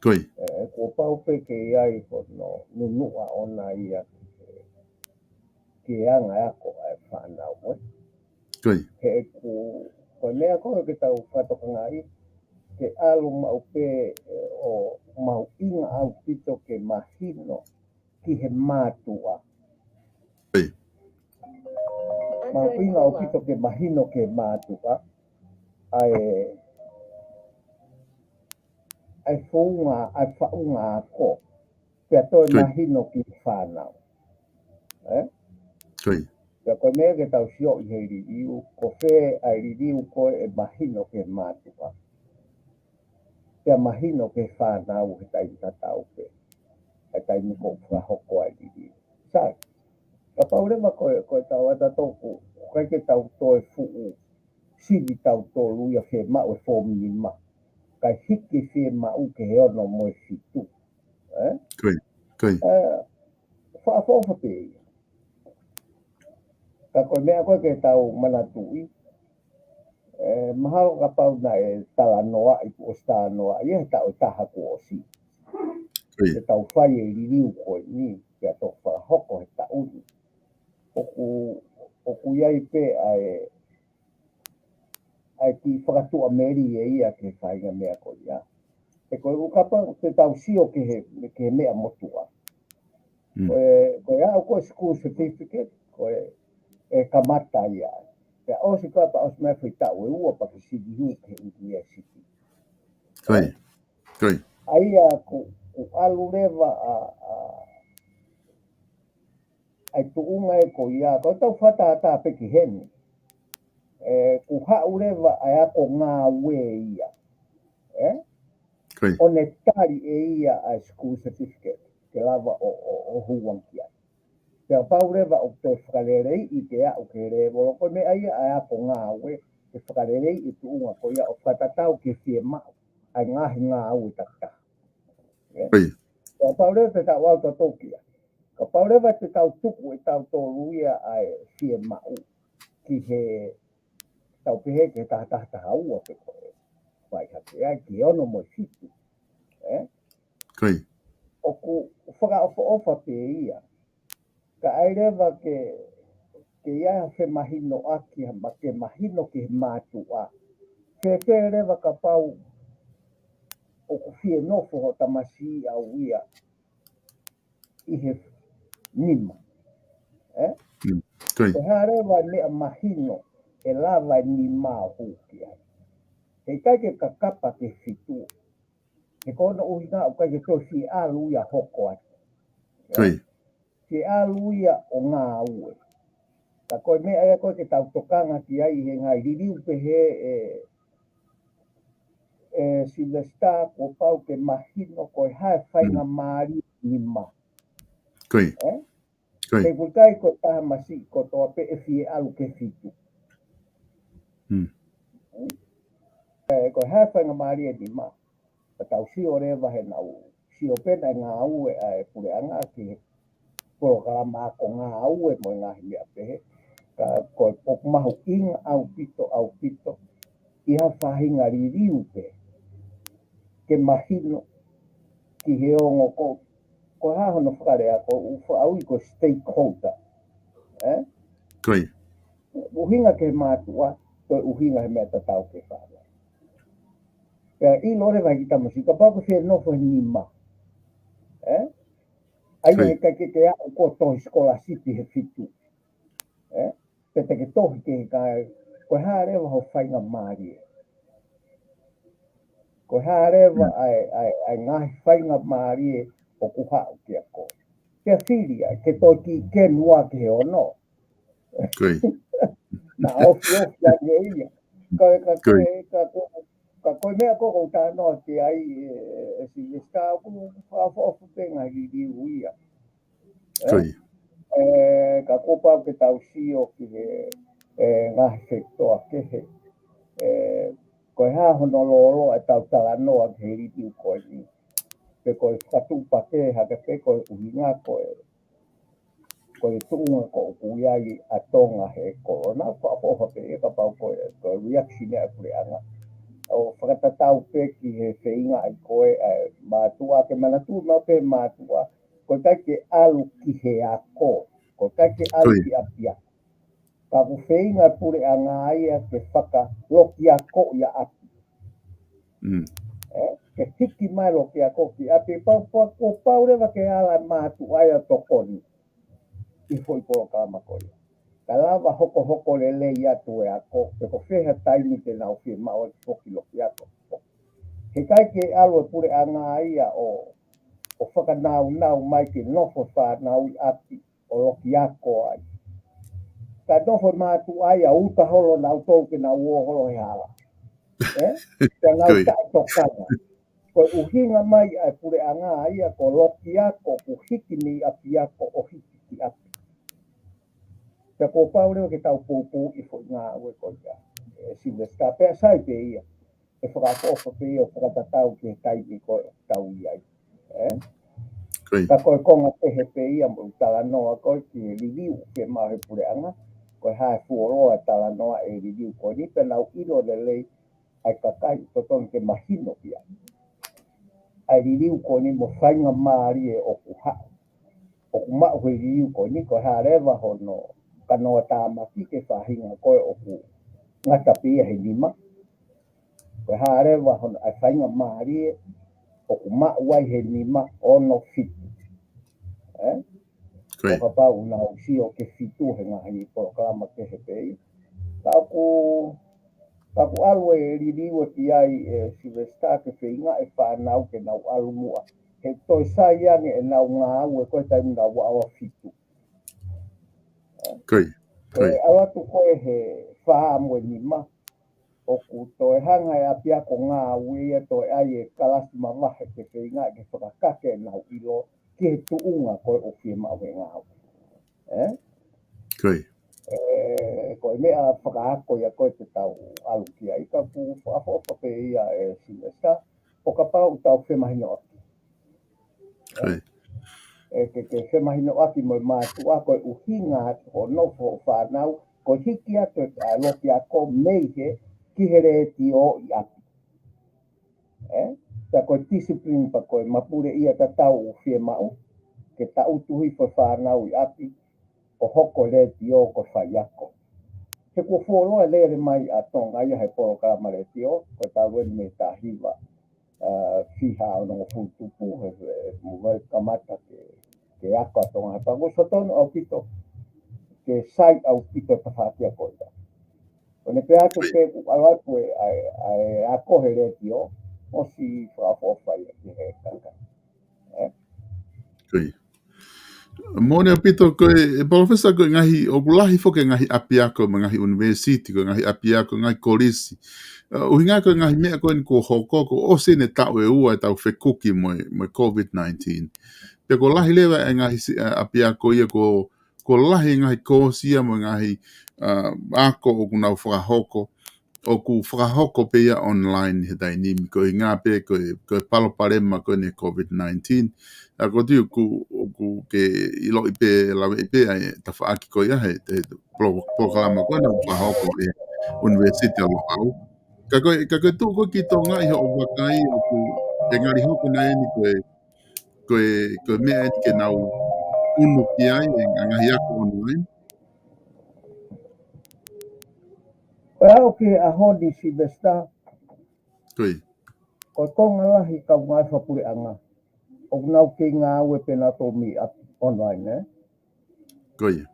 Ko ia. ʻE, kuo pau pē ke ʻi ai hono nunuʻa ʻona ia ki he anga e ako ʻa e fānau, ē? Ko ia. He ʻoku, ko e meʻa ko ē ke tau fakatokangaʻi, ke ʻalu maʻu pē, ʻe, ʻo mahuʻinga ʻaupito ke mahino ki he mātuʻa. Ko ia. Mahuʻinga ʻaupito ke mahino ki he mātuʻa ʻa e, ʻa e founga, ʻa e faʻunga ako. Pea toe Ko ia. mahino ki he fānau. Ē? Ko ia. Pea ko e meʻa ke tau sio ʻi he liliu, ko fē ʻa e liliu ko ē ʻe mahino ki he mātuʻa. Pea mahino ki he fānau he taimi tatau pē. He taimi ko ē ʻoku fakahoko ai e liliu. Sai, kapau leva ko e, ko e tau ata toku, ʻoku ʻikai ke tau toe fuʻu sivi tautolu ia fiemaʻu e fomu nima. Kae hiki fiemaʻu ki he ono mo e fitu. Ē? Ko ia, ko ia. Ē, fakaʻofoʻofa pē ia. Ka ko e meʻa ko ē ke tau manatuʻi, ē, mahalo kapau naʻe talanoaʻi, kuo ʻosi talanoaʻi ia he taʻu ʻe taha kuo ʻosi. Ko ia. Ke tau fai e liliu ko eni, pea toki fakahoko he taʻu ni. ʻOku, ʻoku ʻi ai pē ʻa e, ʻa e kiʻi fakatuʻamelie ia ki he faʻahinga meʻa ko ia. He ko e ʻuhinga kapau te tau sio ki he, ki he meʻa motuʻa. Mm. Ko e, ko e aʻu ko e school certificate, ko e, ʻe kamata ia. Pea ʻosi kapau ʻosi mai foʻi taʻu ʻe ua pea ke sivi hū ki he university. Ko ia. Ko ia. ʻA ia ʻoku, ʻoku ʻalu leva ʻa, ʻa, ʻa e tuʻunga ē ko ia, ko e tau fakatātā pē ki heni. Ē, ʻoku haʻu leva ʻa e ako ngāue ia. Ē? Ko ia. ʻO ne tali ʻe ia ʻa e school certificate, ke lava ʻo, ʻo, ʻo hū ange ki ai. Pea pau leva ʻoku toe fakaleleiʻi ke aʻu ki he lēvolo ko ē, meʻa ia ʻa e ako ngāue, ke fakaleleiʻi e tuʻunga ko ia ʻo fakatatau ki he fiemaʻu ʻa e ngaahi ngāue takitaha. Ē? Ko ia. Pea pau leva te tau ʻalu tautolu ki ai. Kapau leva te tau tuku ʻe tautolu ia ʻa e fiemaʻu ki he, tau pehē ki he taha taha taha ua pe ko e fai hake ai ki he ono mo e fitu. Ē? Ko ia. ʻOku fakaʻofoʻofa pē ia. Ka ʻai leva ke, ke ʻi ai ha femahinoʻaki, ha ma-, ke mahino ki he mātuʻa. Fēfē leva kapau ʻoku fie nofo ho tamasiʻi ʻaʻau ia ʻi he nima. Ē? Mm. Ko ia. Ko e hā leva e meʻa mahino ʻe lava e nima ʻo hū ki ai. He ʻikai ke kakapa ki he fitu. He ko hono ʻuhinga ʻoku ʻikai ke toe fie ʻalu ia ʻo hoko atu. Ko ia. Fie ʻalu ia ʻo ngāue. Ka ko e meʻa ia ko ē ke tau tokanga ki ai he ngaahi liliu pehē ē, ē Sylvester, kuo pau ke mahino ko e hā e faingamālie ʻa e nima. Ko ia. Ē? Ko ia. He ʻoku ʻikai ko e tamasiʻi kotoa pē ʻe fie ʻalu ki he fitu. Mm. Ē, ko e hā e faingamālie ʻa e nima. Ka tau sio leva he naʻu sio pē naʻe ngāue ʻa e puleʻanga ki he polokalama ako ngāue mo e ngaahi meʻa pehē. Ka ko e ʻoku mahuʻinga ʻaupito, ʻaupito ʻi ha faʻahinga liliu pē ke mahino ki he ongo ko, ko e hā hono fakalea ko ē ʻoku faʻa ui ko e stakeholder. Ē? Ko ia. ʻUhinga ki he mātuʻa, toe ʻuhinga he meʻa tatau ki he fānau. Pea ʻilo leva ʻe he kiʻi tamasiʻi, kapau ʻoku fie nofo he nima. Ē? ʻAi Ko ia. ʻe ʻikai ke ke aʻu ʻo tohi sikolasipi he fitu. Ē? Pe te ke tohi ki he kakai, ko e hā leva ho faingamālie. Ko e hā leva Mm. ʻa e, ʻa e, ʻa e ngaahi faingamālie ʻoku haʻu kiate koe. Ke fili ai, ke toe kiʻi kenu ā ki he ono. Ko ia. Naʻa ofiofi ange ia. Ka, ka Ko ia. ke, ka ko, Ka ko e meʻa ko ē ʻoku ou talanoa ki ai, ē, ē Silivesitā, ʻoku fakaʻofoʻofa pē ngaahi liliu ia. Ē? Ko ia. Ē, ka kuo pau ke tau sio ki he, ē, ngaahi sekitoa kehe. Ē, ko e hā hono lōloa ʻetau talanoa ki he liliu ko eni. Pe ko e fakatuʻupakē hake pe ko e ʻuhinga ko e ko e tuʻunga ko ē ʻoku ʻi ai ʻa Tonga he kolona, fakaʻofoʻofa pē ia kapau ko e, ko e reaction ʻa e puleʻanga. ʻO fakatatau pē ki he feinga ʻa e ko e, ē, mātuʻa ke manatuʻi maʻu pē mātuʻa, ʻoku ʻikai ke ʻalu ki he ako, ʻoku ʻikai ke ʻalu Ko ia. ki ʻapiako. Ka ʻoku feinga e puleʻanga ia ke fakalokiakoʻi ʻa ʻapi. Mm. Ē, ke hiki mai lokiako ki ʻapi, pau, pau, kuo pau leva ke ala e mātuʻa ia ʻo tokoni ʻi he foʻi polokalama ko ia. Ka lava hokohoko lelei atu e ako, pe ko fē ha taimi te nau fiemaʻu ʻaki foki lokiako. He ʻikai ke ʻalu e puleʻanga ia ʻo, ʻo fakanaunau mai ke nofo fānau ʻi ʻapi ʻo lokiako ai. Ka nofo e mātuʻa ia ʻo uta holo nautolu ke nau ō holo he hala. Ē? Ka nau Ko ia. taʻetokanga. Ko e ʻuhinga mai ʻa e puleʻanga ia ko e lokiako ʻoku hiki mei ʻapiako ʻo hiki ki ʻapi. Pea kuo pau leva ke tau poupouʻi e foʻi ngāue ko ia. Ē Silivesitā, pea sai pē ia. ʻE fakaʻofoʻofa pē ia ʻo fakatatau ki he taimi ko ē ʻoku tau ʻi ai. Ē? Ko ia. Ka ko e konga kehe pē ia mo e talanoa ko ē ki he liliu ke maʻu he puleʻanga, ko e hā e fuoloa e talanoa e liliu ko eni pea nau ʻilo lelei ʻa e kakai ʻoku totonu ke mahino ia. ʻA e liliu ko eni mo e faingamālie ʻoku haʻu. ʻOku maʻu he liliu ko eni, ko e hā leva hono kanoa tāmaki ki he faʻahinga ko ē ʻoku ngata pē ia he nima. Ko e hā leva hono ʻa e faingamālie ʻoku maʻu ai he nima, ono, fitu. Ē? Ko ia. ʻO kapau ʻoku nau sio ki he fitu he ngaahi polokalama kehe pē ia. Ka ʻoku, ka ʻoku ʻalu e liliu ʻo ki ai ē Silivesitā ke feinga e fānau ke nau ʻalu muʻa. He toe sai ange ʻenau ngāue ko e taimi naʻa nau ʻalu ʻo fitu. Ko ia. Ko Ko ia. e ʻalu atu ko ē he fā mo e nima. ʻOku toe hanga ʻe he ʻapiako ngāue ia ʻo toe ʻai e kalasi mavahe ke feinga ke fakakake ʻenau ʻilo ki he tuʻunga ko ē ʻoku fiemaʻu he ngāue. Ē? Ko ia. Ē, ko e meʻa fakaako ia ko ē te tau ʻalu ki ai ka ʻoku fakaʻofoʻofa pē ia ē Silivesitā, ʻo kapau ʻoku tau femahinoʻaki. Ko ia. Ē, ke, ke femahinoʻaki mo e mātuʻa ko e ʻuhinga atu hono nofo e fānau, ko e hiki atu e, ʻa e lokiako mei he, ki he letiō ʻi ʻapi. Ē? Pea ko e discipline pea ko e mapuleʻia tatau ʻoku fiemaʻu, ke taʻutu hifo e fānau ʻi ʻapi, ʻo hoko e letiō ko e faiako. He kuo fuoloa e lele mai ʻa Tonga ia he polokalama letiō, ko e talu eni mei he taha hiva, ā, fiha onongofulu tupu, he, he, mo e kamata ke, ke ako ʻa Tonga he paku. Sio tonu ʻaupito, ke sai ʻaupito e tafaʻaki ko ia. ʻO ne pehē atu pē kuo ʻalu atu e, ʻa e, ʻa e ako he letiō, ʻosi fakaʻofoʻofa ia ki he kakai. Ē? Ko ia. Moʻoni ʻaupito ko e, ē Palōfesa, ko e ngaahi, ʻoku lahi foki e ngaahi ʻapiako mo e ngaahi ʻunivēsiti, ko e ngaahi ʻapiako, ngaahi kolisi. Ā, ʻuhinga ko e ngaahi meʻa ko eni kuo hoko, kuo ʻosi eni e taʻu ʻe ua ʻetau fekuki mo e, mo e COVID nineteen. Pea kuo lahi leva e ngaahi si-, ā, ʻapiako ia kuo, kuo lahi e ngaahi kōsi ia mo e ngaahi, ā, ako ʻoku nau fakahoko. ʻOku fakahoko pē ia online he taimi ni, ko e ʻuhinga pē ko e, ko e palopalema ko eni COVID nineteen. ʻA ko tiu ʻoku, ʻoku ke ʻiloʻi pē, laveʻi pē ʻa e tafaʻaki ko ia he, he polo-, polokalama ko ena ʻoku fakahoko ʻe he ʻUnivēsiti ʻo Loʻau. Ka ko e, ka ko e tuʻu ko ē ki Tonga ʻi hoʻo vakai ʻoku, ʻe ngali hoko nai eni ko e, ko e, ko e meʻa eni ke nau unu ki ai, e ngaahi ako online. Ko e aʻu ki he ʻaho ni Silivesitā, Ko ia. ko e konga lahi e kau ngāue fakapuleʻanga ʻoku nau kei ngāue pē nautolu mei ʻapi online, ē? Ko ia.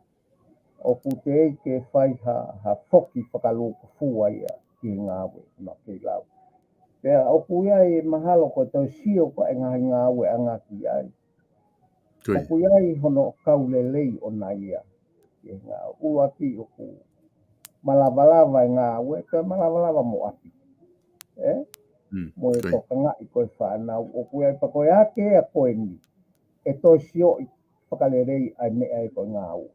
ʻOku teʻeki ke fai ha, ha foki fakalūkufua ia ki he ngāue, naʻa ke lau. Pea ʻoku ʻi ai e mahalo ko e toe sio ko ē ngaahi ngāueʻanga ki ai. Ko ia. ʻOku ʻi ai hono kau lelei ʻona ia. Ke ngā ʻuluaki ʻoku malavalava e ngāue, ka malavalava mo ʻapi. Ē? Mm, mo e tokangaʻi ko e fānau ʻoku ʻi ai pē ko e ake ʻa ko eni. ʻE toe sioʻi fakalelei ʻa e meʻa ʻe ko e ngāue.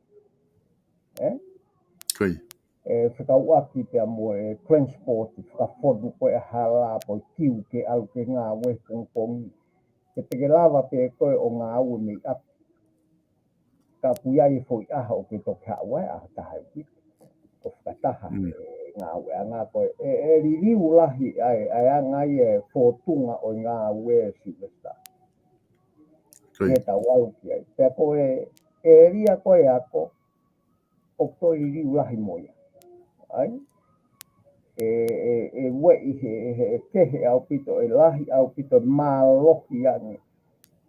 Eh? ʻE fekauʻaki pea mo e transport, fakafonu ko e hala, ko e kiu ke ʻalu ke ngāue he pongipongi. Ke te ke lava pē ko e ʻo ngāue mei ʻapi. Ka ʻoku ʻi ai e foʻi ʻaho ʻoku ke toki haʻu ai ʻaho taha ʻi ʻapi. Ko e fakataha e ngāueʻanga ko e, ʻe, ʻe liliu lahi ʻa e, ʻa e anga ia e fōtunga ʻo e ngāue Silivesitā. Ke tau ʻalu ki ai. Pea ko e, ʻēlia ko e ako, ʻoku toe liliu lahi mo ia. ʻAi? ʻE, ʻe, ʻe ueʻi he, he, he kehe ʻaupito, ʻe lahi ʻaupito, mālohi ange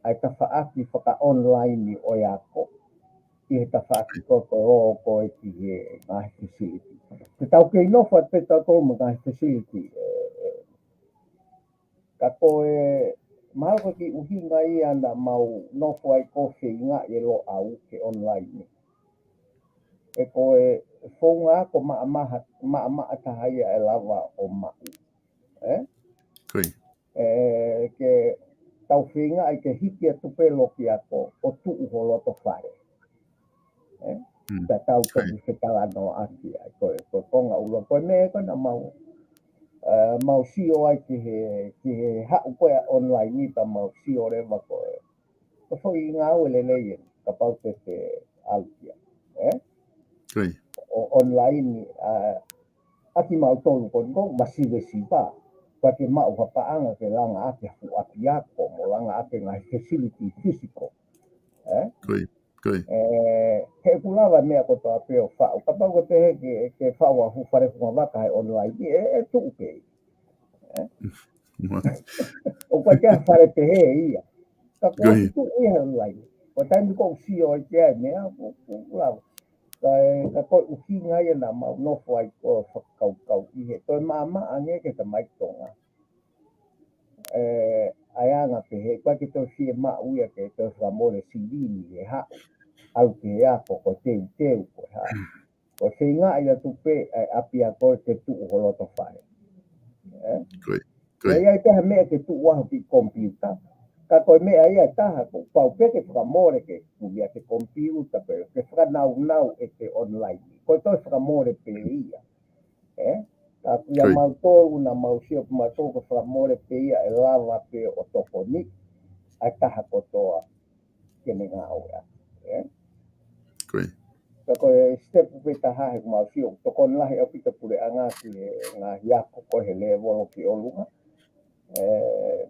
ʻa e tafaʻaki faka-online ʻo e ako. ʻI he tafaʻaki ko e ko e ō ko e ki he ngaahi facility. Te tau kei nofo atu pē tautolu mo e ngaahi facility, ʻe, ʻe, Ka ko e, mahalo ko e kiʻi ʻuhinga ia naʻa mau nofo ai ko e feingaʻi e Loʻau ke online. ʻE ko e founga ako maʻamaha, maʻamaʻa taha ia ʻe lava ʻo maʻu. Eh? ʻE ke tau feingaʻi ke hiki atu pē loki ako ʻo tuʻu ho loto fale. Eh? Ka tau toki fetalanoaʻaki ai. Ko e, ko e konga ʻuluaki ko e meʻa ko ena mau, eh, mau sio ai ki he, ki he haʻu ko e online ni pea mau sio leva ko e, ko e foʻi ngāue lelei eni, kapau te te ʻalu ki ai. Eh? ʻO online ni, ah, ʻa kimautolu ko eni ʻoku masivesiva. Pea ke maʻu ha paʻanga ke langa ʻaki ha fuʻu ʻapiako, mo langa ʻaki ngaahi facility physical. Eh? ʻE, he ʻoku lava meʻa kotoa pē ʻo faʻu. Kapau ko e pehē ke, ke faʻu ha fuʻu fale fungavaka he online, ʻe, ʻe tuʻu pē. Eh? ʻOku ʻikai ke fale pehē ia. Ka ko e tuʻu ia he online. Ko e taimi ko ē ʻoku sio ai ki ai meʻa, ʻoku, ʻoku lava. Ka e, ka ko e ʻuhinga ia naʻa mau nofo ai ko e fakakaukau ʻi he toe maʻamaʻa ange ke tamaiki Tonga. ʻE, ʻa e anga pehē, ʻoku ʻikai ke toe fiemaʻu ia ke toe fakamole silini he haʻu. ʻAlu ki he ako, ko e teuteu, ko e hā. Ko e feingaʻi atu pē ʻa e ʻapiako ke tuʻu ho loto fale. Eh? ʻE ʻi ai pē ha meʻa ke tuʻu ʻaho ki he komipiuta. Ka ko e meʻa ia ʻe taha, kuo pau pē ke fakamole ke kumi ʻa e komipiuta pē, ke fakanaunau ʻe he online. Ko e toe fakamole pē ia. Eh? Ka kia mautolu naʻa mau sio kia mautolu ko e fakamole pē ia ʻe lava pē ʻo tokoni ʻa e taha kotoa ke ne ngāue ʻaki. Eh? Ka ko e step pē taha he ʻoku mau sio ʻoku tokoni lahi ʻaupito puleʻanga ki he ngaahi ako ko e he lēvolo ki ʻolunga. Eh,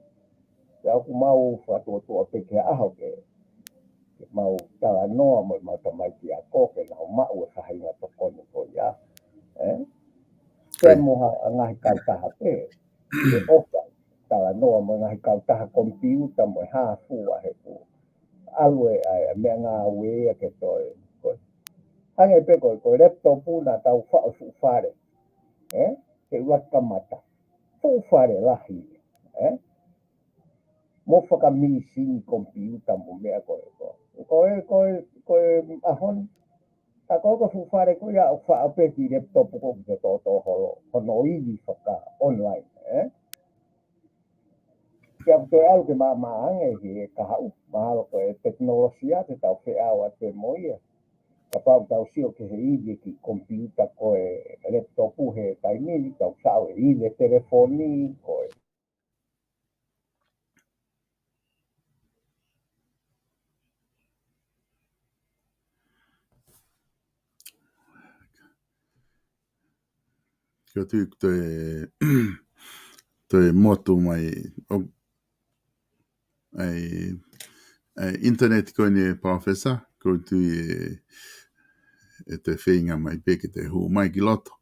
pea ʻoku mau fakatuʻotuʻa pē ki ha ʻaho ke, ke mau talanoa mo e mau tamaiki ako ke nau maʻu e faʻahinga tokoni ko ia. Eh? Pea mo ha, ngaahi kautaha pē, ke ʻofa, talanoa mo e ngaahi kautaha komipiuta mo e hā fua he ʻoku ʻalu e, ʻa e, meʻangāue ia ke toe, ko e. Hangē pē ko e, ko e laptop naʻa tau faʻu fuʻu fale. Eh? Ke ua kamata. Fuʻu fale lahi. Eh? Mo fakamīsini komipiuta mo meʻa ko e ko. Ko e, ko e, ko e ʻaho ni. Ka ko e ko e fuʻu fale ko ia ʻo faʻu pē ki he laptop ko ē ke tōtō holo. Hono ivi faka-online. Eh? Pea ʻoku toe ʻalu ke maʻamaʻa ange he kahaʻu, mahalo ko e tekinolosia te tau feʻao atu mo ia. Kapau tau sio ki he ivi ki he komipiuta ko e laptop he taimi ni, tau sio e ivi telefoni ko e. Ko e tui ko e, ko e motu mai, ʻo, ʻa e, ʻa e internet ko eni Professor, ko e tui ʻe, ʻe te feinga mai pē ke te hū mai ki loto.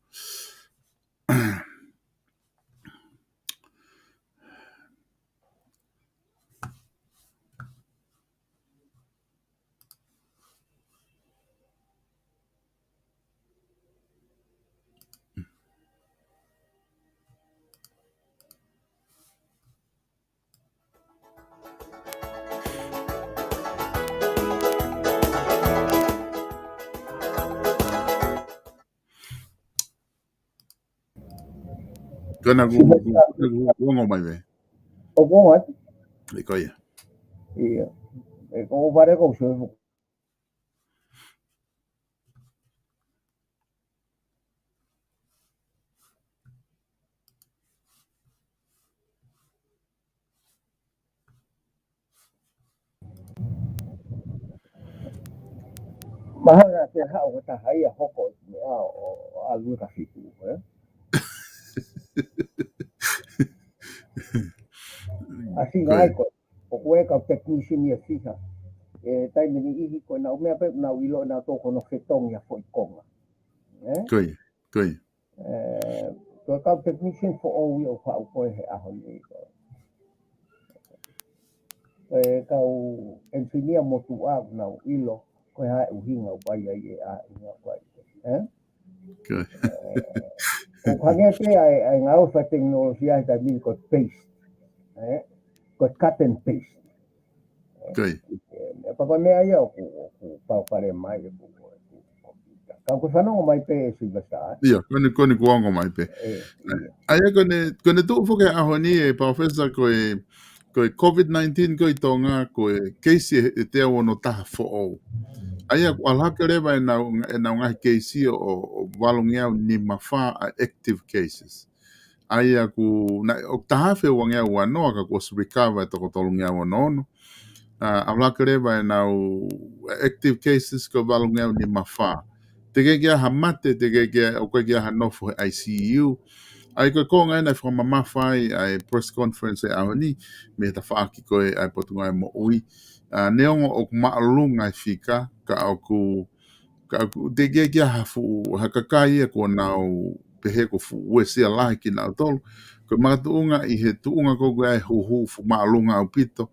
Ko ena kuo, kuo, kuo, kuo ongo mai pē. ʻOku ongo atu? ʻIo, ko ia. ʻIo. ʻE, ko vale ko se. Mahalo naʻe haʻu ko e taha ia hoko ʻi he meʻa ʻo, ʻo ʻalu ka fitu, ē? ʻA si Ko ia. ngai ko, ʻoku ʻi ai e kau technician ia fiha. ʻE taimi niʻihi ko ʻenau meʻa pē, nau ʻilo nautolu ko hono fetongi ʻa e foʻi konga. Ē? Ko ia, ko ia. ʻE, ko e kau technician foʻou ia ʻoku haʻu ko ē he ʻaho ni ko. Ko e kau engineer motuʻa ʻoku nau ʻilo ko e hā e ʻuhinga ʻoku ʻai ai e ʻuhinga ʻoku ʻai. Ē? Ko ia. ʻOku hangē pē ʻa e, ʻa e ngāue fakatekinolosia he taimi ni ko e paste. Ē? Ko e cut and paste. Ko ia. ʻE, pea ko e meʻa ia ʻoku, ʻoku palopalema ai ʻoku, ʻoku, ka ʻoku fanongo mai pē ʻe Sylvester, ē? ʻIo, ko eni, ko eni kuo ongo mai pē. ʻE, ʻio. ʻA ia ko eni, ko eni tuʻu foki he ʻaho ni ʻe Palōfesa ko e, ko e COVID nineteen ko ē ʻi Tonga, ko e keisi ʻe, ʻe teau ono taha foʻou. ʻA ia ʻoku ʻalu hake leva ʻenau, ʻenau ngaahi keisi ʻo, ʻo valungeau nima fā ʻa e active cases. ʻA ia ʻoku, naʻe, ʻoku taha afe uangeau uanoa ka kuo ʻosi recover ʻe toko tolungeau ono ono. ʻA, ʻalu hake leva ʻenau active cases ko e valungeau nima fā. Teʻeki ai ha mate, teʻeki ai, ʻoku ʻikai ha nofo he I C U. ʻA ia ko e konga ena ʻe fakamamafa ai ʻa e press conference he ʻaho ni, mei he tafaʻaki ko ē ʻa e Potungāue Moʻui. ʻA, neongo ʻoku māʻolunga e fika, ka ʻoku Ka ʻoku teʻeki ai ke ʻi ai ha fuʻu, ha kakai ia kuo nau pehē ko e fuʻu uesia lahi kinautolu. Ko e makatuʻunga ʻi he tuʻunga ko ē ʻoku ʻi ai e huhu fuʻu māʻolunga ʻaupito,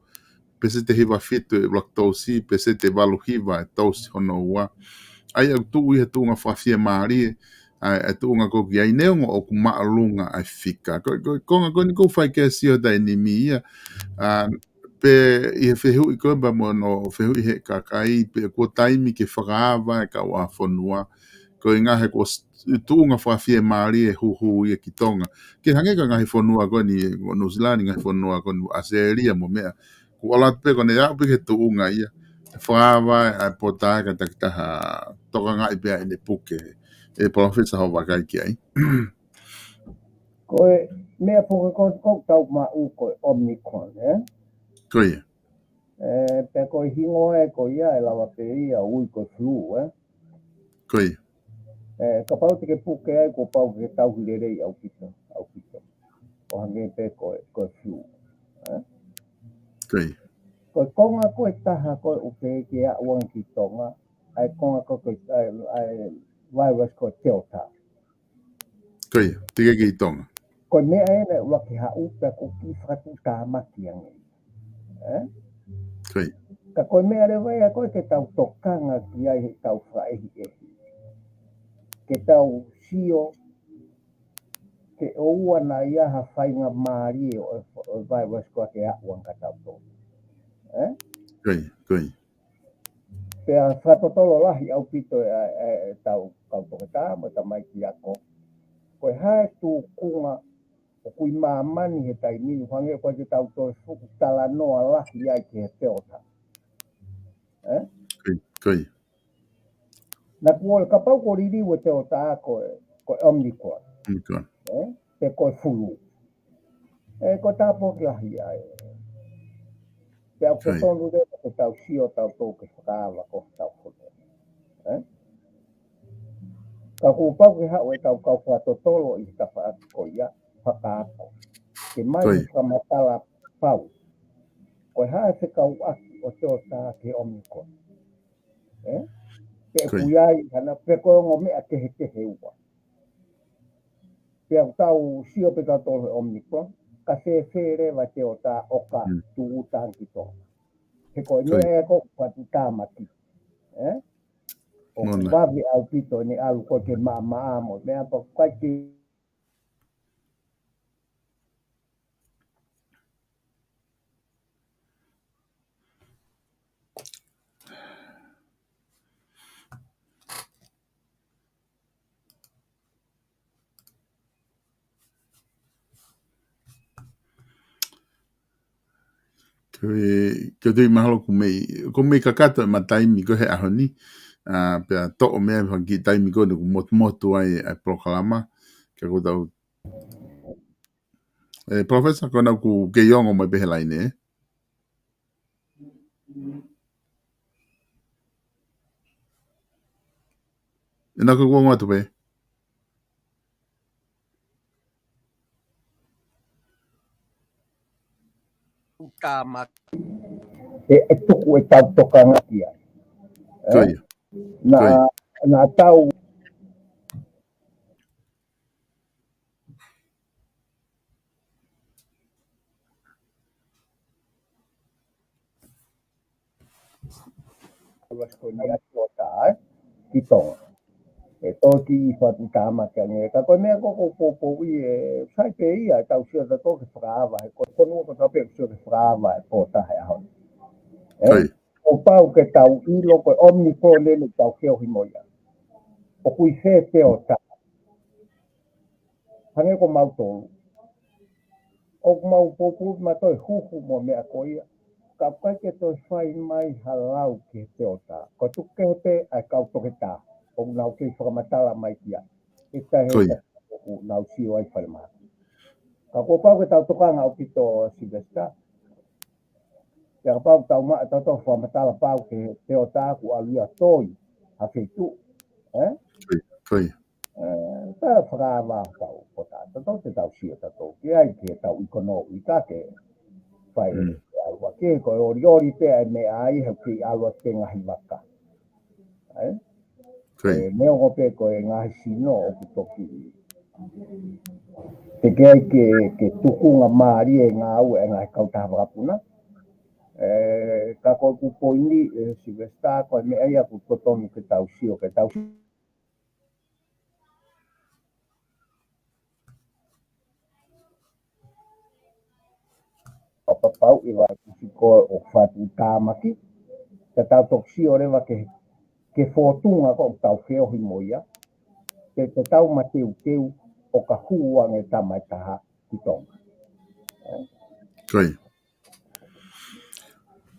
peseti hiva fitu e lactose, peseti valu hiva e tausi hono ua. ʻA ia ʻoku tuʻu ʻi he tuʻunga fakafiemālie, ʻa e, ʻa e tuʻunga ko ē ʻoku ʻi ai neongo ʻoku māʻolunga ʻa e fika. Ko, ko, konga ko eni ʻoku ou fai ki ai e sio he taimi ni ia, ʻa, pē ʻi he fehuʻi ko ē pea mo hono fehuʻi he kakai, pe kuo taimi ke fakaava e kauʻāfonua. Ko e ʻuhinga he kuo s-, tuʻunga fakafiemālie e huhu ia ki Tonga. Ke hangē ko e ngaahi fonua ko eni, ko Nuʻusila ni, ngaahi fonua ko eni, ʻAositelēlia mo e meʻa. Kuo ʻalu atu pē ko eni ʻo aʻu pē ki he tuʻunga ia. Fakaava ʻa e pota ka takitaha tokangaʻi pē ʻa ʻene puke. ʻE Palōfesa, hoʻo vakai ki ai. Ko e meʻa foki ko ē ʻoku tau maʻu ko e Omicron, ē? Ko ia. ʻE, pea ko e hingoa ē ko ia ʻe lava pē ia ʻo ui ko e flu, ē? Ko ia. ʻE, kapau te ke puke ai kuo pau ke tauhi lelei ʻaupito, ʻaupito. ʻO hangē pē ko e, ko e flu, ē? Ko ia. Ko e konga ko ē ʻe taha ko ē ʻoku pehē ke aʻu ange ki Tonga, ʻa e konga ko ē, ʻa e, ʻa e virus ko e Delta. Ko ia, teʻeki ke ʻi Tonga. Ko e meʻa ena ʻoku ʻuluaki haʻu pea ʻoku kiʻi fakatuʻutāmaki ange. Ē? Ko ia. Ka ko e meʻa leva ia ko ē ke tau tokanga ki ai he tau fakaʻehiʻehi. Ke tau sio, ke ʻoua naʻa ʻi ai ha faingamālie ʻo, ʻo e virus ko ē ke aʻu ange kia tautolu. Ē? Ko ia, ko ia. Pea fakatotolo lahi ʻaupito ʻa e, ʻa e, ʻa e tau kau toketā mo e tamaiki ako. Ko e hā e tūkunga ʻoku ʻi māmani he taimi ni, hangē ko e te tau toe fuʻu talanoa lahi ai ki he Delta. Ē? Ko ia, ko ia. Naʻa kuo ʻi ai kapau kuo liliu e Delta ko e, ko e Omicron. Omicron. Ē? Pe ko e flu. ʻE, ko e tāpuaki lahi ia ē. Pea ʻoku Ko ia. totonu leva ke tau sio tautolu ke fakaava ko hotau fonua. Ē? Ka kuo pau ke haʻu e tau kau fakatotolo ʻi he tafaʻaki ko ia, fakaako. Ke mai Ko ia. he fakamatala pau. Ko e hā e fekauʻaki ʻo Delta ki he Omicron. Ē? Pe Ko ia. ʻoku ʻi ai, hana, pe ko e ongo meʻa kehekehe ua. Pea ʻoku tau sio pē tautolu he Omicron, ka fēfē leva Delta ʻo ka Mm. tūʻuta ange ki Tonga. He ko e Ko ia. meʻa ē ʻoku fakatuʻutāmaki. Ē? ʻOku Mona. vave ʻaupito ʻene ʻalu ko ē ke maʻamaʻa mo e meʻa pea ʻoku ʻikai ke Ko e, ko e tui mahalo ʻoku mei, ʻoku mei kakato ʻema taimi ko ē he ʻaho ni, ʻa, pea toʻo mei ai ha kiʻi taimi ko eni ʻoku motumotu ai ʻa e polokalama, ka ko tau. ʻE, Professor, ko ena ʻoku kei ongo mai pē he laine, ē? ʻE, naʻa ke ongo atu pē. Tama. ʻE, ʻe tuku ʻetau tokanga ki ai. Ē? Ko ia. Naʻa, ko ia. Naʻa tau ʻalu ʻa e ko eni ʻa Teota, ē, ki Tonga. ʻE toki ʻi Fatuʻutāmaki ange, ka ko e meʻa ko ē ʻoku ou poupouʻi ʻe sai pē ia ʻetau sio tautolu ke fakaava, he ko e fonua ko ē ʻoku tau pehē ʻoku sio ke fakaava ʻe Pōtaha he ʻaho ni. Ē? Ko ia. Kuo pau ke tau ʻilo ko e ʻomni ko eni ʻoku tau feohi mo ia. ʻOku ʻi fē Teota? Hangē ko mautolu. ʻOku mau poupou mautolu ʻe huhu mo e meʻa ko ia. Ka ʻoku ʻikai ke toe fai mai ha lau ki he Teota. Ko e tuku kehe pē ʻa e kau toketā ʻoku nau kei fakamatala mai ki ai. ʻE tahe ko ia. ʻOku nau sio ai falemahaki. Ka kuo pau ke tau tokanga ʻaupito Sylvester. Pea kapau tau maʻu ʻetau fakamatala pau ki he Teota kuo ʻalu ia ʻo toi ha feituʻu. Ē? Ko ia, ko ia. Ē, ka fakaava ʻetau Pōtaha, tautolu te tau sio tautolu ki ai, ki heʻetau ʻikonō ʻi ka ke fai Mm. ke ʻalu ʻa ke, ko e ʻoliʻoli pē ʻa e meʻa ai, he ʻoku kei ʻalu ʻa ke ngaahi vaka. Ē? Ko ia. Ē, neongo pē ko e ngaahi sino ʻoku toki. Te ke ai ke, ke tukunga mālie ngāue ʻa e ngaahi kautaha vakapuna. Ē, ka ko ʻeku poini, ē, Sylvester, ko e meʻa ia ʻoku totonu ke tau sio, ke tau sio. ʻO papau ʻi he vaikusi ko ē ʻo Fatuʻutāmaki, te tau toki sio leva ke, ke fōtunga ko ē ʻoku tau feohi mo ia, te, te tau mateuteu ʻo ka hū ange tama ʻe taha ki Tonga. Ē? Ko ia.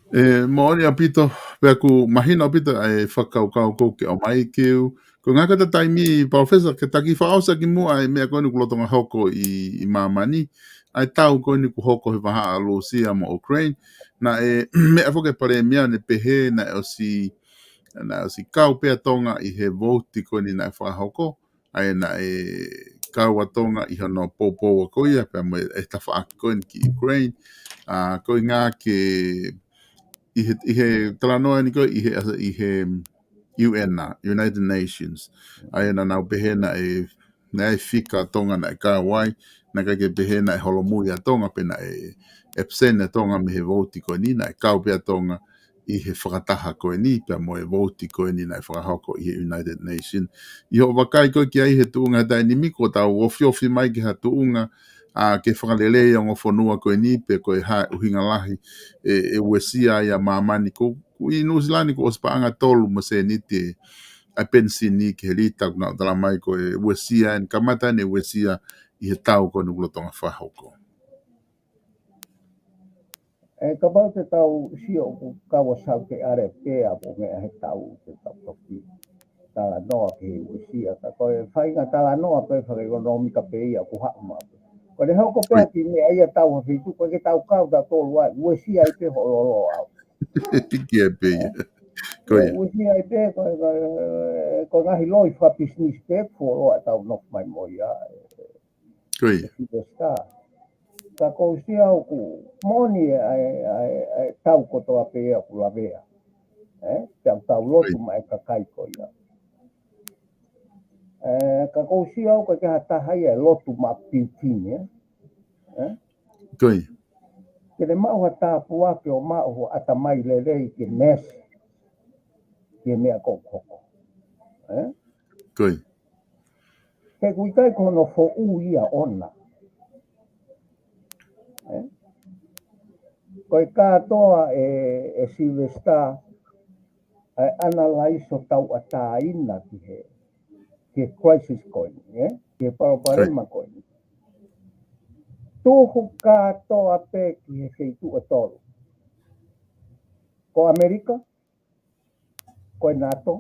ʻE, moʻoni ʻaupito, pea ʻoku mahino ʻaupito ʻa e fakakaukau ko ē ke ʻomai ke u. Ko e ngaahi ko ē taimi, Professor, ke taki fakaʻosi ki muʻa ʻa e meʻa ko eni ʻoku lolotonga hoko ʻi, ʻi māmani. ʻA e tau ko eni ʻoku hoko he vahaʻa ʻa Lūsia mo Ukraine. Naʻe, meʻa foki ʻa e Palēmia ʻo ne pehē, naʻe ʻosi, naʻe ʻosi kau pē ʻa Tonga ʻi he vouti ko eni naʻe fakahoko. ʻA ia naʻe kau ʻa Tonga ʻi hono poupou ko ia, pea mo e tafaʻaki ko eni ki Ukraine. ʻA, ko e ngaahi ke, ʻi he, ʻi he talanoa eni ko ē, ʻi he, ʻi he U N ʻa, United Nations. ʻA ia naʻa nau pehē naʻe, naʻe fika ʻa Tonga naʻe kau ai, naʻe ʻikai ke pehē naʻe holomui ʻa Tonga, pe naʻe absent ʻa Tonga mei he vouti ko eni, naʻe kau pē ʻa Tonga ʻi he fakataha ko eni, pea mo e vouti ko eni naʻe fakahoko ʻi he United Nations. ʻI hoʻo vakai ko ē ki ai he tuʻunga he taimi ni, kuo tau ofiofi mai ki ha tuʻunga, ʻa, ke fakalelei ʻa e ongo fonua ko eni, pe ko e hā e ʻuhinga lahi ʻe, ʻe uesia ai ʻa māmani ko, ko ʻi Nuʻusila ni kuo ʻosi paʻanga tolu mo e sēniti ʻa e penisini ki he lita, ʻoku nau tala mai ko e uesia, ʻe kamata ʻene uesia ʻi he tau ko eni ʻoku lolotonga fakahoko. ʻE, kapau te tau sio ʻoku kau ʻa Saute ʻAlepea ʻa e meʻa he tau te tau toki talanoa ki he uesia, ka ko e faʻahinga talanoa pē fakaʻekonōmika pē ia ʻoku haʻu mai. Ko ʻene hoko pē Ui. ki he meʻa ia tau ha feituʻu, ko e ke tau kau tautolu ai, uesia ai pē hoʻo lōloa. Piki ai pē ia. Ko ia. Uesia ai pē, ko, ko, ko e ngaahi loi fakapisinisi pē, fuoloa tau nofo mai mo ia. Ko ia. Sylvester. Ka ʻoku ou sio au ʻoku moʻoni ʻa e, ʻa e, ʻa e tau kotoa pē ʻoku lavea. Ē? Tau, tau lotu Ko ia. mai kakai ko ia. Ē, ka ʻoku ou sio au ʻoku ʻikai ha taha ia ʻe lotu maʻa Piutini, ē? Ē? Ko ia. Ke ne maʻu ha tāpuaki ʻo maʻu ha ʻatamai lelei ke mesi. Ke meʻa ko ē ʻoku hoko. Ē? Ko ia. He ʻoku ʻikai ko hono foʻu ia ʻona. Ē? Ko e kātoa ʻe, ʻe Sylvester, ʻa e analyze ʻo tauʻatāina ki he, ki he crisis ko eni, ē? Ki he palopalema Ko ia. ko eni. Tuhu kātoa pē ki he feituʻu ʻe tolu. ʻAmelika, ko e NATO,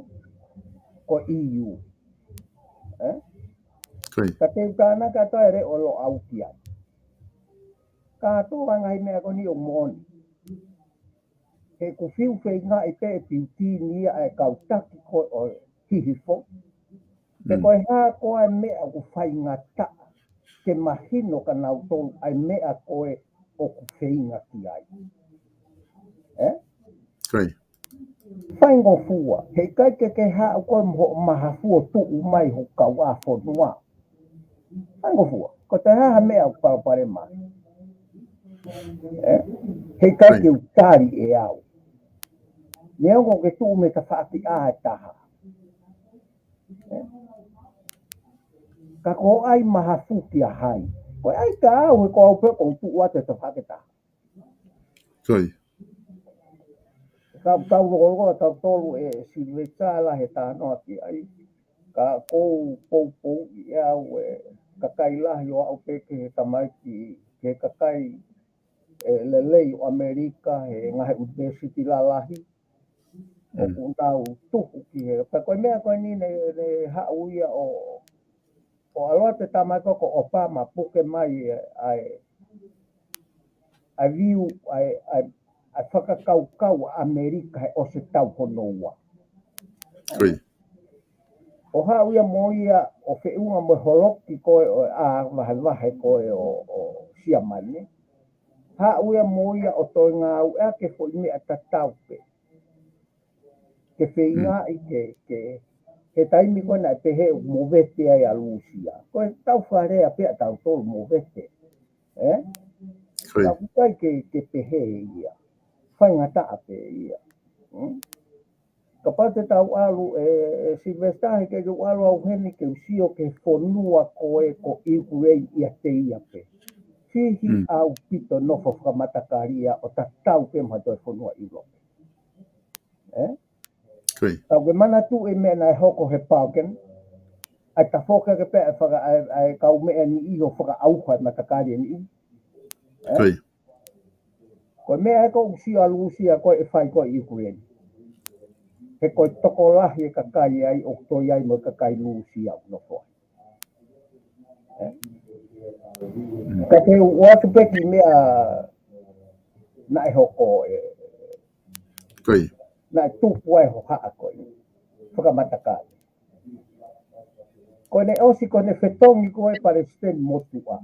ko e E U. Ē? Ko ia. Ka te u tānaki atu ʻa e leʻo Loʻau ki ai. Kātoa ngaahi meʻa ko eni ʻoku moʻoni. He ʻoku fiu feingaʻi pē ʻe Piutini ia ʻa e kau taki ko ē ʻo Hihifo. Pe Mm. ko e hā koā e meʻa ʻoku faingataʻa ke mahino kia nautolu ʻa e meʻa ko ē ʻoku feinga ki ai. Ē? Ko ia. Faingofua, heʻikai ke ke haʻu koe mo hoʻo mahafu ʻo tuʻu mai ho kau ʻa fonua. Faingofua, ko e hā ha meʻa ʻoku palopalema. Ē? Heʻikai Ko ia. ke u tali ʻe au. Neongo ke tuʻu mei tafaʻaki ʻe taha. Ē? Ka ko e ʻai mahafu kia hai. Ko e ʻai kia au, he ko au pē ʻoku ou tuʻu atu he tafaʻaki ʻe taha. Ko ia. Ka, ka u lokoloko, ka u tolu ʻe Silivesitā la he talanoa ki ai. Ka ʻoku ou poupouʻi ʻe au e kakai lahi ʻo aʻu pē ki he tamaiki, ki he kakai ʻe lelei ʻo ʻAmelika, he ngaahi ʻunivēsiti lalahi. Mm. ʻOku nau tuhu ki he, pea ko e meʻa ko eni ne, ne haʻu ia ʻo, ʻo ʻalu atu e tamaiki ko ē ko ʻOpama puke mai e, ʻa e, ʻa e view, ʻa e, ʻa e, ʻa e fakakaukau ʻa ʻAmelika he ʻosi e tau hono ua. Ko ia. ʻO haʻu ia mo ia ʻo feʻunga mo e holoki ko ē ʻo e ʻā vahevahe ko ē ʻo, ʻo Siamane. Haʻu ia mo ia ʻo toe ngāueʻaki e foʻi meʻa tatau pē. Ke feingaʻi Mm. ke, ke, he taimi ko ē naʻe pehē ʻoku movete ai ʻa Lūsia. Ko e tau fakalea pē ʻa tautolu movete. Ē? Ko ia. Ka ʻoku ʻikai ke, ke pehē ia. Faingataʻa pē ia. Hmm? Kapau te tau ʻalu ʻe, ʻe Silivesitā, heʻikai ke u ʻalu au heni ke u sio ki he fonua ko ē ko ʻIukuleini ʻiate ia pē. Fihi Mm. ʻaupito nofo fakamatakalia ʻo tatau pē mo ha toe fonua ʻIulope. Ē? Ko ia. Tau ke manatuʻi e meʻa naʻe hoko he Balkan. ʻAi tafoki ake pē ʻa e faka-, ʻa e, ʻa e kau meʻa ni ʻi ʻo fakaʻauha e matakali ni. Ē? Ko ia. Ko e meʻa ē ʻoku sio ʻa Lūsia ko ē ʻe fai ko ē ʻi ʻIukuleini. He ko e tokolahi e kakai ai ʻoku toe ai mo e kakai Lūsia ʻoku nofo ai. Ē? Mm. Ka te u ʻoatu pē ki he meʻa naʻe hoko ē. Ko ia. Naʻe tupu ai hohaʻa ko ē. Fakamatakali. Ko ʻene ʻosi ko ʻene fetongi ko ē palesiteni motuʻa.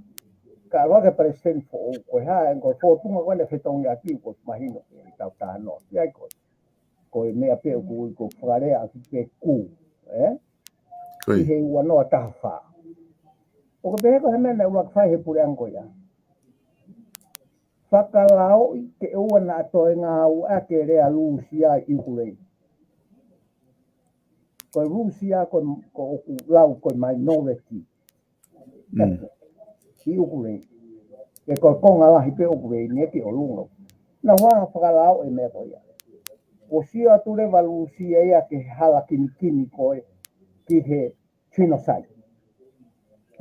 Ka ʻalu hake palesiteni foʻou ko e hā, ʻa e ko e fōtunga ko ē naʻe fetongi ʻaki ʻoku mahino ke tau talanoa ki ai ko ē. Ko e meʻa pē ʻoku ui ko e fakalea ʻaki pē kū, ē? Ko ia. ʻI he ua noa taha fā. ʻOku pehē ko e hā e meʻa naʻe ʻuluaki fai he puleʻanga ko ia. Fakalaoʻi ke ʻoua naʻa toe ngāueʻaki e lea Lūsia ʻi ʻIukuleini. Ko e Lūsia ko, ko ʻoku lau ko e minority. Mm. ʻI ʻIukuleini. He ko e konga lahi pē ʻo ʻIukuleini ē ki ʻolunga. Naʻa nau fakalaoʻi e meʻa ko ia. Kuo sio atu leva Lūsia ia ki he hala kinikini ko ē ki he genocide.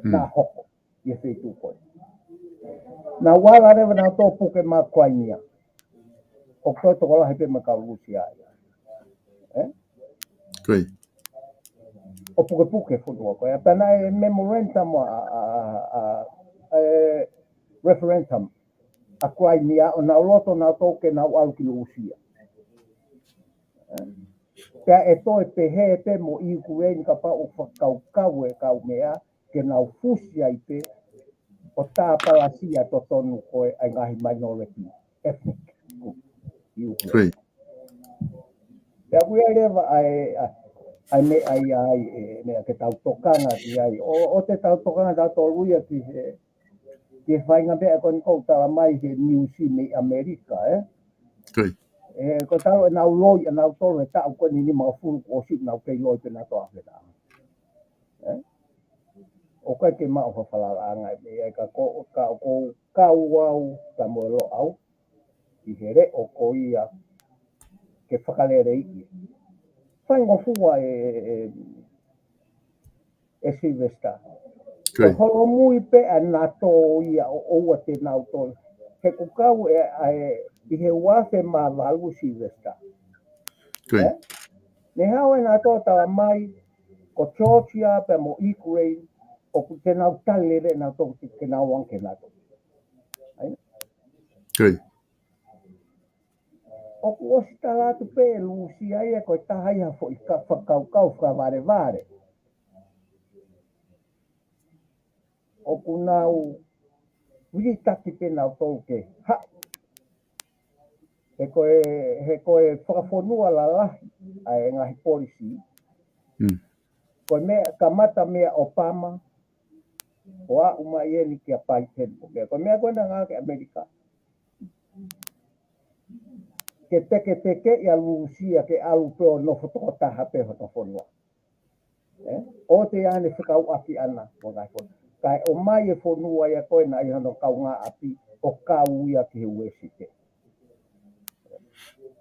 Mm. Naʻe hoko ʻi he feituʻu ko ē. Naʻa nau ala leva naʻa nau toe puke mai Crimea. ʻOku toe tokolahi pē mo e kau Lūsia ia. Ē? Ko ia. ʻO pukepuke e fonua ko ia. Pea naʻe memorandum ʻa, ʻa, ʻa, ʻa, ē, referendum ʻa Crimea ʻo nau loto nautolu ke nau ʻalu ki Lūsia. Ē? Pea ʻe toe pehē pē mo ʻIukuleini kapau ʻoku fakakaukau e kau meʻa ke nau fusi ai pē ʻo tāpalasia totonu ko ē ʻa e ngaahi minority ethnic group ʻi ʻIukuleini. Ko ia. Pea ʻoku ʻi ai leva ʻa e, ʻa, ʻa e meʻa ia ai, e meʻa ke tau tokanga ki ai. ʻO, ʻo te tau tokanga tautolu ia ki he, ki he faʻahinga meʻa ko eni ʻoku tala mai he niusi mei ʻAmelika, ē? Ko ia. Ē, ko e talu ʻenau loi ʻanautolu he taʻu ko eni nimangofulu kuo ʻosi naʻa nau kei loi pē nautolu ʻa e fetā. Ē? ʻOku ʻikai ke maʻu ha falalaʻanga e meʻa ia ka ko, ka ʻoku ou kau au, ka mo e Loʻau, ʻi he leʻo ko ia ke fakaleleiʻi. Faingofua e, e, e Silivesitā. Ko ia. Ko e holomui pē ʻa NATO ia ʻo ʻoua te nau toe He kuo kau ʻe, ʻa e, ʻi he ua afe mā valu Sylvester. Ko ia. Ē? Ne haʻu ʻe nautolu ʻo tala mai, ko Georgia pea mo Ukraine, ʻoku te nau tali lelei nautolu ke, ke nau ʻoange ke nautolu. ʻAi? Ko ia. ʻOku ʻosi tala atu pē ʻe Lūsia ia ko e taha ia ha foʻi ka-, fakakaukau fakavalevale. ʻOku nau vilitaki pē nautolu ke haʻu. He ko e, he ko e fakafonua lalahi ʻa e ngaahi polisī. Mm. Ko e meʻa, kamata meia Obama, ʻo aʻu mai eni kia Biden. Ko e meʻa, ko e meʻa ko ē naʻe ngāueʻaki ʻe ʻAmelika. Ke teketeke ʻa Lūsia ke ʻalu pē ʻo nofo tokotaha pē hono fonua. Ē? ʻOua te ʻi ai hano fekauʻaki ʻana, mo e ngaahi fonua. Kae ʻomai e fonua ia ko ē naʻe ʻi ai hono kaungāʻapi ʻo kau ia ki he Uēsite.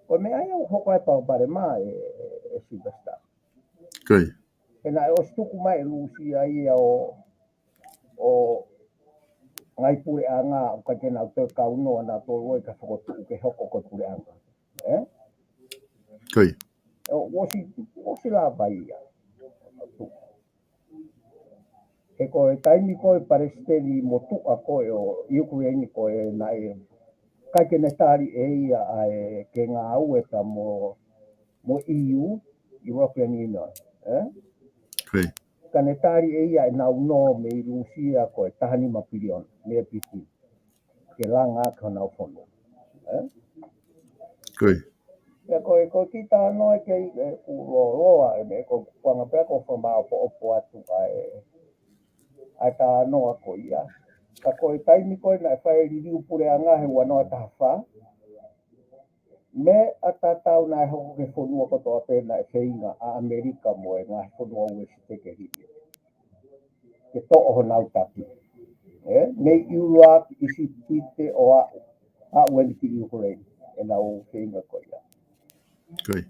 Ko e meʻa ia ʻoku hoko ai e palopalema ē, ē, ē Sylvester. Ko ia. He naʻe ʻosi tuku mai ʻe Lūsia ia ʻo, ʻo ngaahi puleʻanga, ʻoku ʻikai ke nau toe kaunoa nautolu ia ka fokotuʻu ke hoko ko e puleʻanga. Ē? Ko ia. ʻO, ʻosi, ʻosi lava ia. He ko e taimi ko ē palesiteni motuʻa ko ē ʻo Ukraine ko ē naʻe ʻikai ke ne tali ʻe ia ʻa e ke ngāue pea mo, mo E U, European Union, ē? Ko ia. Ka ne tali ʻe ia ʻenau nō mei Lūsia ko e taha nima piliona, mei Piti. Ke langa ʻaki honau fonua. Ē? Ko ia. Pea ko e, ko e kiʻi talanoa ke, ē, kuo lōloa, ē, meʻa ko e kupuʻanga pea ko e fakamaʻopoʻopo atu ʻa e, ʻa e talanoa ko ia. Ka ko e taimi ko ē naʻe fai e liliu puleʻanga he ua noa taha fā, meʻa tatau naʻe hoko ki he fonua kotoa pē naʻe feinga ʻa ʻAmelika mo e ngaahi fonua Uēsite ke liliu. Ke toʻo honau taki. Ē? Mei Iraq, ʻIsipite ʻo aʻu, aʻu eni ki Ukraine, ʻenau feinga ko ia. Ko ia.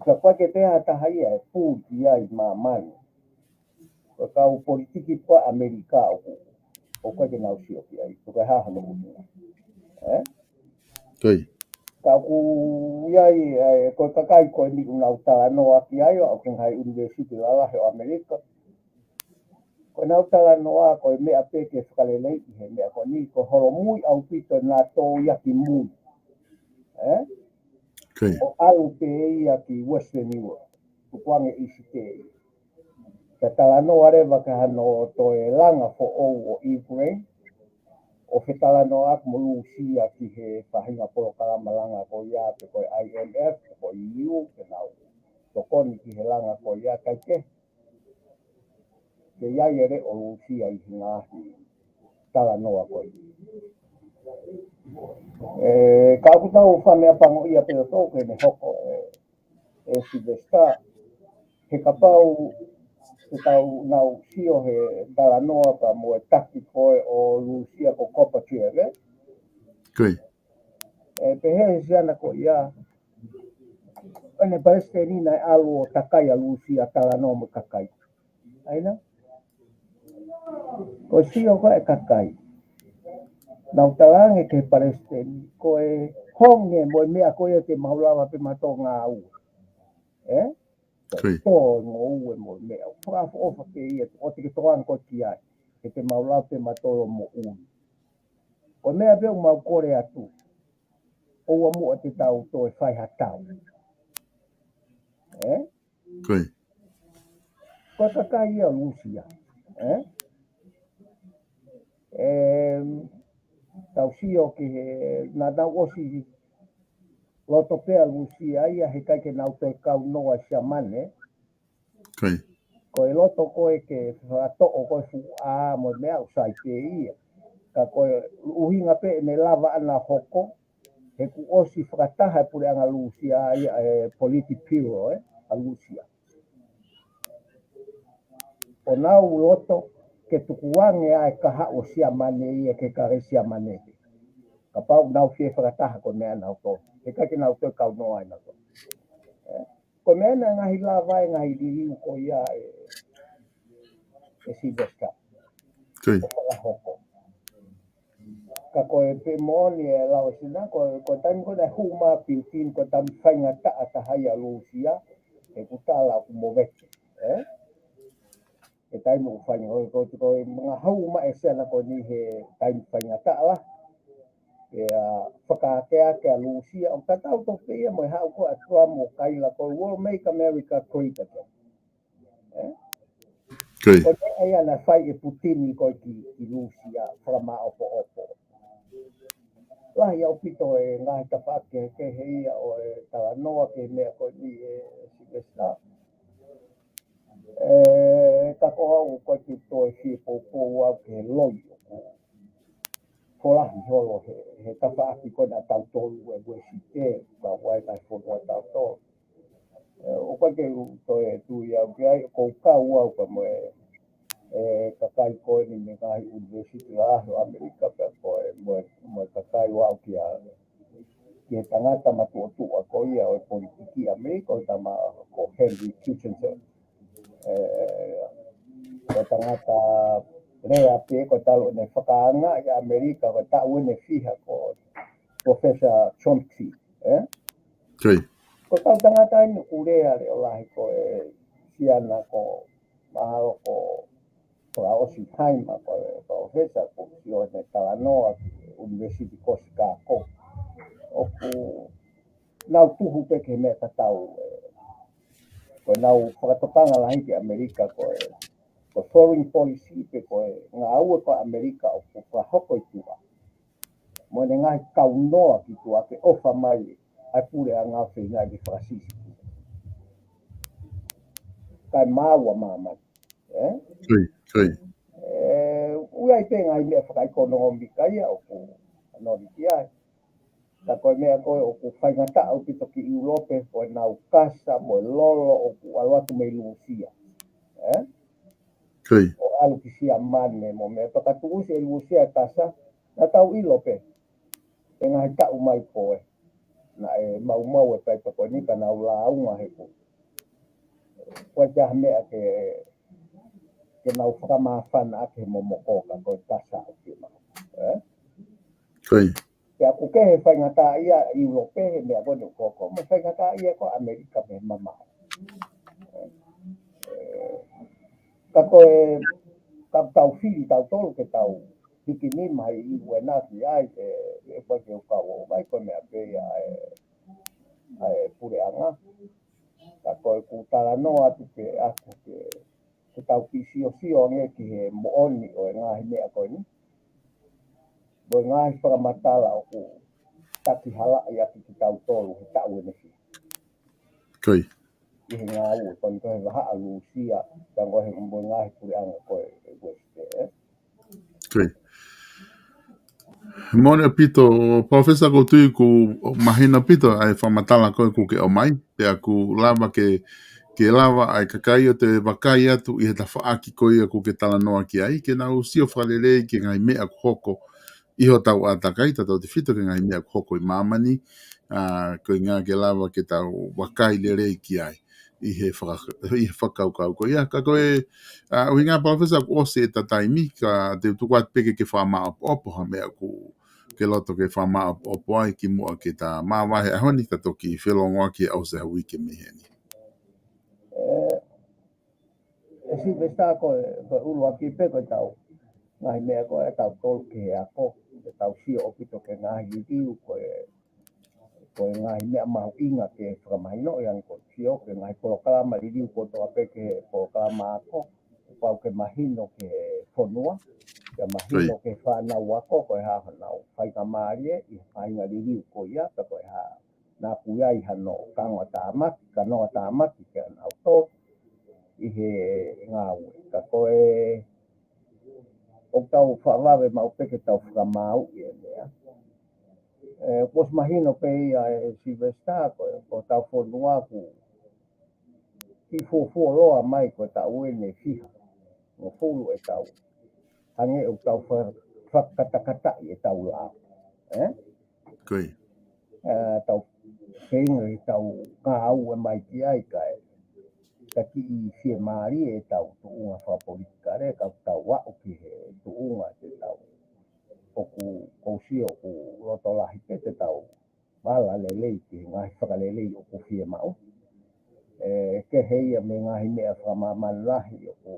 Ka ʻoku ʻikai ke toe ʻi ai ha taha ia ʻe puli ki ai ʻi māmani. Ko e kau politiki pē ʻa ʻAmelika ʻoku, ʻoku ʻikai ke nau sio ki ai, ko e hā hono ʻuhinga. Ē? Ko ia. Ka ʻoku ʻi ai, ē, ko e kakai ko eni ʻoku nau talanoa ki ai, ʻo aʻu ki he ngaahi ʻunivēsiti lalahi ʻo ʻAmelika. Ko ʻenau talanoa ko e meʻa pē ke fakaleleiʻi he meʻa ko eni, ko e holomui ʻaupito ʻa e NATO ia ki mui. Ē? Ko ia. ʻO ʻalu pē ia ki Western Europe, tukuange ʻIsiteli. Ka talanoa leva ki hano toe langa foʻou ʻo Ukraine, ʻo fetalanoaʻaki mo Lūsia ki he faʻahinga polokalama langa ko ia, pe ko e I M F, pe ko e E U, ke nau tokoni ki he langa ko ia, kae kehe ke ʻi ai e leʻo ʻo Lūsia ʻi he ngaahi talanoa ko ia. Ē, ka ʻoku tau fakameʻapangoʻia pē ʻo tau ke ne hoko, ē, ē Sylvester, he kapau te tau nau sio he talanoa pea mo e taki ko ē ʻo Lūsia ko Gorbachev, ē? Ko ia. Ē, pehē ʻe he siana ko ia, ʻene palesiteni naʻe ʻalu ʻo takai ʻa Lūsia talanoa mo e kakai. ʻAi na? Ko e sio ko ē ʻa e kakai. Nau talaange ki he palesiteni, ko e honge mo e meʻa ko ia te mau lava pē mautolu ʻo ngāue. Ē? Ko ia. Tō e ngoue mo e meʻa. ʻOku fakaʻofoʻofa pē ia, ʻoua te ke tokanga koe ki ai. He te mau lava pē mautolu ʻo moʻui. Ko e meʻa pē ʻoku mau kole atu. ʻOua muʻa te tau toe fai ha tau. Ē? Ko ia. Ko e kakai ia ʻo Lūsia. Ē? Em, tau sio ki he, naʻa nau ʻosi loto pē ʻa Lūsia ia, he ʻikai ke nau toe kaunoa ʻa Siamane. Ko ia. Ko e loto ko ē ke fakatoʻo ko ē fuʻu ʻā mo e meʻa ʻoku sai pē ia. Ka ko e ʻuhinga pē ʻene lava ʻana ʻo hoko, he kuo ʻosi fakataha e puleʻanga Lūsia ia, e Politburo, ē, ʻa Lūsia. ʻO nau loto ke tukuange ʻa e kahaʻu ʻo Siamane ia ki he kakai Siamane. Kapau nau fie fakataha ko e meʻa nautolu. He ʻikai ke nau toe kaunoa ʻe nautolu. Ē? Ko e meʻa naʻe ngaahi lava e ngaahi liliu ko ia ē, ē Sylvester. Ko ia. ʻO fakahoko. Ka ko e pē moʻoni e lau ʻa Siana, ko, ko e taimi ko ē naʻe hū mai ʻa Putin, ko e taimi faingataʻa taha ia ʻa Lūsia, he ʻoku tala ʻoku movete, ē? He taimi ʻoku faingataʻa, ko, ko, ko e ngaahi hū mai ʻa Siana ko eni he taimi faingataʻa lahi. Pea fakaakeake ʻa Lūsia, ʻoku tatau tofu pē ia mo e haʻu ko ē ʻa Trump ʻo kaila ko e We'll make America great again. Ē? Ko ia. Ko e meʻa ia naʻe fai ʻe Putini ko ē ki, ki Lūsia, fakamāʻopoʻopo. Lahi ʻaupito e ngaahi tafaʻaki kehekehe ia ʻo e talanoa ki he meʻa ko eni ē Sylvester. Ē, ka ko au ʻoku ʻikai ke toe fie poupou au ki he loi ʻoku folahi holo he, he tafaʻaki ko ē naʻa tautolu ʻi Uēsite, ka ʻoku ʻi ai e ngaahi fonua tautolu. Ē, ʻoku ʻikai ke u toe tui au ki ai, ʻoku ou kau au pea mo e, e kakai ko eni mei he ngaahi ʻunivēsiti lahi ʻo ʻAmelika pea ko e, mo e, mo e kakai ʻoku aʻu ki he, ki he tangata matuʻotuʻa ko ia ʻo e politiki ʻAmelika, ko e tama ko Henry Kissinger. Ē, ko e tangata lea pē ko e talu ʻene fakaangaʻi ʻa ʻAmelika, ko e taʻu ʻene fiha ko Professor Chomsky, ē? Ko ia. Ko e kau tangata eni ʻoku lea leʻo lahi ko ē Siana ko mahalo ko Klaus Heimer ko e professor ʻoku sio ʻene talanoa ki he ʻUnivēsiti ko Chicago. ʻOku nau tuhu pē ki he meʻa tatau, ē, ko ʻenau fakatokanga lahi ki ʻAmelika ko e, ko e foreign policy pe ko e ngāue ko ē ʻAmelika ʻoku fakahoko ʻi tuʻa. Mo ʻene ngaahi kaunoa ki tuʻa ke ʻofa mai ʻa e puleʻanga ʻo feinga ke fakasisi. Kae maau ʻa māmani. Ē? Ko ia, ko ia. Ē, ʻoku ʻi ai pē ngaahi meʻa fakaʻekonōmika ia ʻoku nau ʻi ai. Ka ko e meʻa ko ē ʻoku faingataʻa ʻaupito ki ʻIulope, ko ʻenau kasa mo e lolo ʻoku ʻalu atu mei Lūsia. Ē? Ko ia. ʻO ʻalu ki Siamane mo e meʻa, pea ka tuʻusi ʻe Lūsia e kasa, naʻa tau ʻilo pē. ʻI he ngaahi taʻu mai ko ē. Naʻe maumau e paipa ko eni ka nau lāunga he ko. Ko e taha meʻa ke, ke nau fakamāfana ʻaki he momoko ka ko e kasa ʻoku ke maʻu. Ē? Ko ia. Pea ʻoku kehe faingataʻaʻia ʻIulope he meʻa ko eni ʻoku hoko, mo e faingataʻaʻia ko ē ʻAmelika mei he mamaʻo. Ē, ka ko e, ka tau fili tautolu ke tau hiki nima ʻi ʻUēnasi ai, ē, ʻe ʻikai ke u kau ʻo vai ko e meʻa pē ia ʻa e, ʻa e puleʻanga. Ka ko e ʻoku talanoa atu pē ʻaku ke, ke tau kiʻi siosio ange ki he moʻoni ʻo e ngaahi meʻa ko eni. Mo e ngaahi fakamatala ʻoku takihalaʻi ʻaki kitautolu he taʻu ʻene fiha. Ko ia. ʻI he ngāue ko eni ko ē he vahaʻa Lūsia, tango he mo e ngaahi puleʻanga ko ē ʻi Uēsite, ē? Ko ia. Moʻoni ʻaupito, Professor, ʻoku ou tui ʻoku mahino ʻaupito ʻa e fakamatala ko ē ʻoku ke ʻomai, pea ʻoku lava ke, ke lava ʻa e kakai ʻo toe vakai atu ʻi he tafaʻaki ko ia ʻoku ke talanoa ki ai, ke nau sio fakalelei ki he ngaahi meʻa ʻoku hoko ʻi hotau ʻātakai, tautautefito ki he ngaahi meʻa ʻoku hoko ʻi māmani, ʻa, ko e ʻuhinga ke lava ke tau vakai lelei ki ai ʻi he faka-, ʻi he fakakaukau ko ia. Ka ko e, ʻa, ʻuhinga Professor ʻoku ʻosi ʻeta taimi, ka te u tuku atu pē ke ke fakamāʻopoʻopo ha meʻa ʻoku ke loto ke fakamāʻopoʻopo ai kimuʻa ke ta māvae he ʻaho ni, ta toki felōngoaki he ʻosi ʻa e uike mei heni. Ē, ʻe Sylvester ko e, ko e ʻuluaki pē ko e tau. Ngaahi meʻa ko ē ʻa tautolu ki he ako, ke tau sio ʻaupito ki he ngaahi liliu ko e, ko e ngaahi meʻa mahuʻinga ke fakamahinoʻi ange ko e sio ki he ngaahi polokalama liliu kotoa pē ki he polokalama ako, kuo pau ke mahino ki he fonua, ke mahino ki he fānau ako, ko e hā honau faingamālie ʻi he faʻahinga liliu ko ia, pe ko e hā naʻa ʻoku ʻi ai hano kanoa tāmaki, kanoa tāmaki kia nautolu ʻi he ngāue. Ka ko e ʻoku tau fakavave maʻu pē ke tau fakamāuʻi e meʻa. Ē, kuo ʻosi mahino pē ia ʻe Sylvester, ko e, ko hotau fonua ʻoku kiʻi fuofuoloa mai ko e taʻu ʻene fiha hongofulu ʻetau. Hangē ʻoku tau fa-, fakakatakataʻi ʻetau lao. Ē? Ko ia. Ē, tau feinga ke tau ngāue mai ki ai kae, ka kiʻi fiemālie ʻetau tuʻunga fakapolitikale, ka tau aʻu ki he tuʻunga te tau ʻoku, ʻoku ou sio ʻoku loto lahi pē te tau vala lelei ki he ngaahi fakalelei ʻoku fiemaʻu. ʻE, kehe ia mei he ngaahi meʻa fakamāmani lahi ʻoku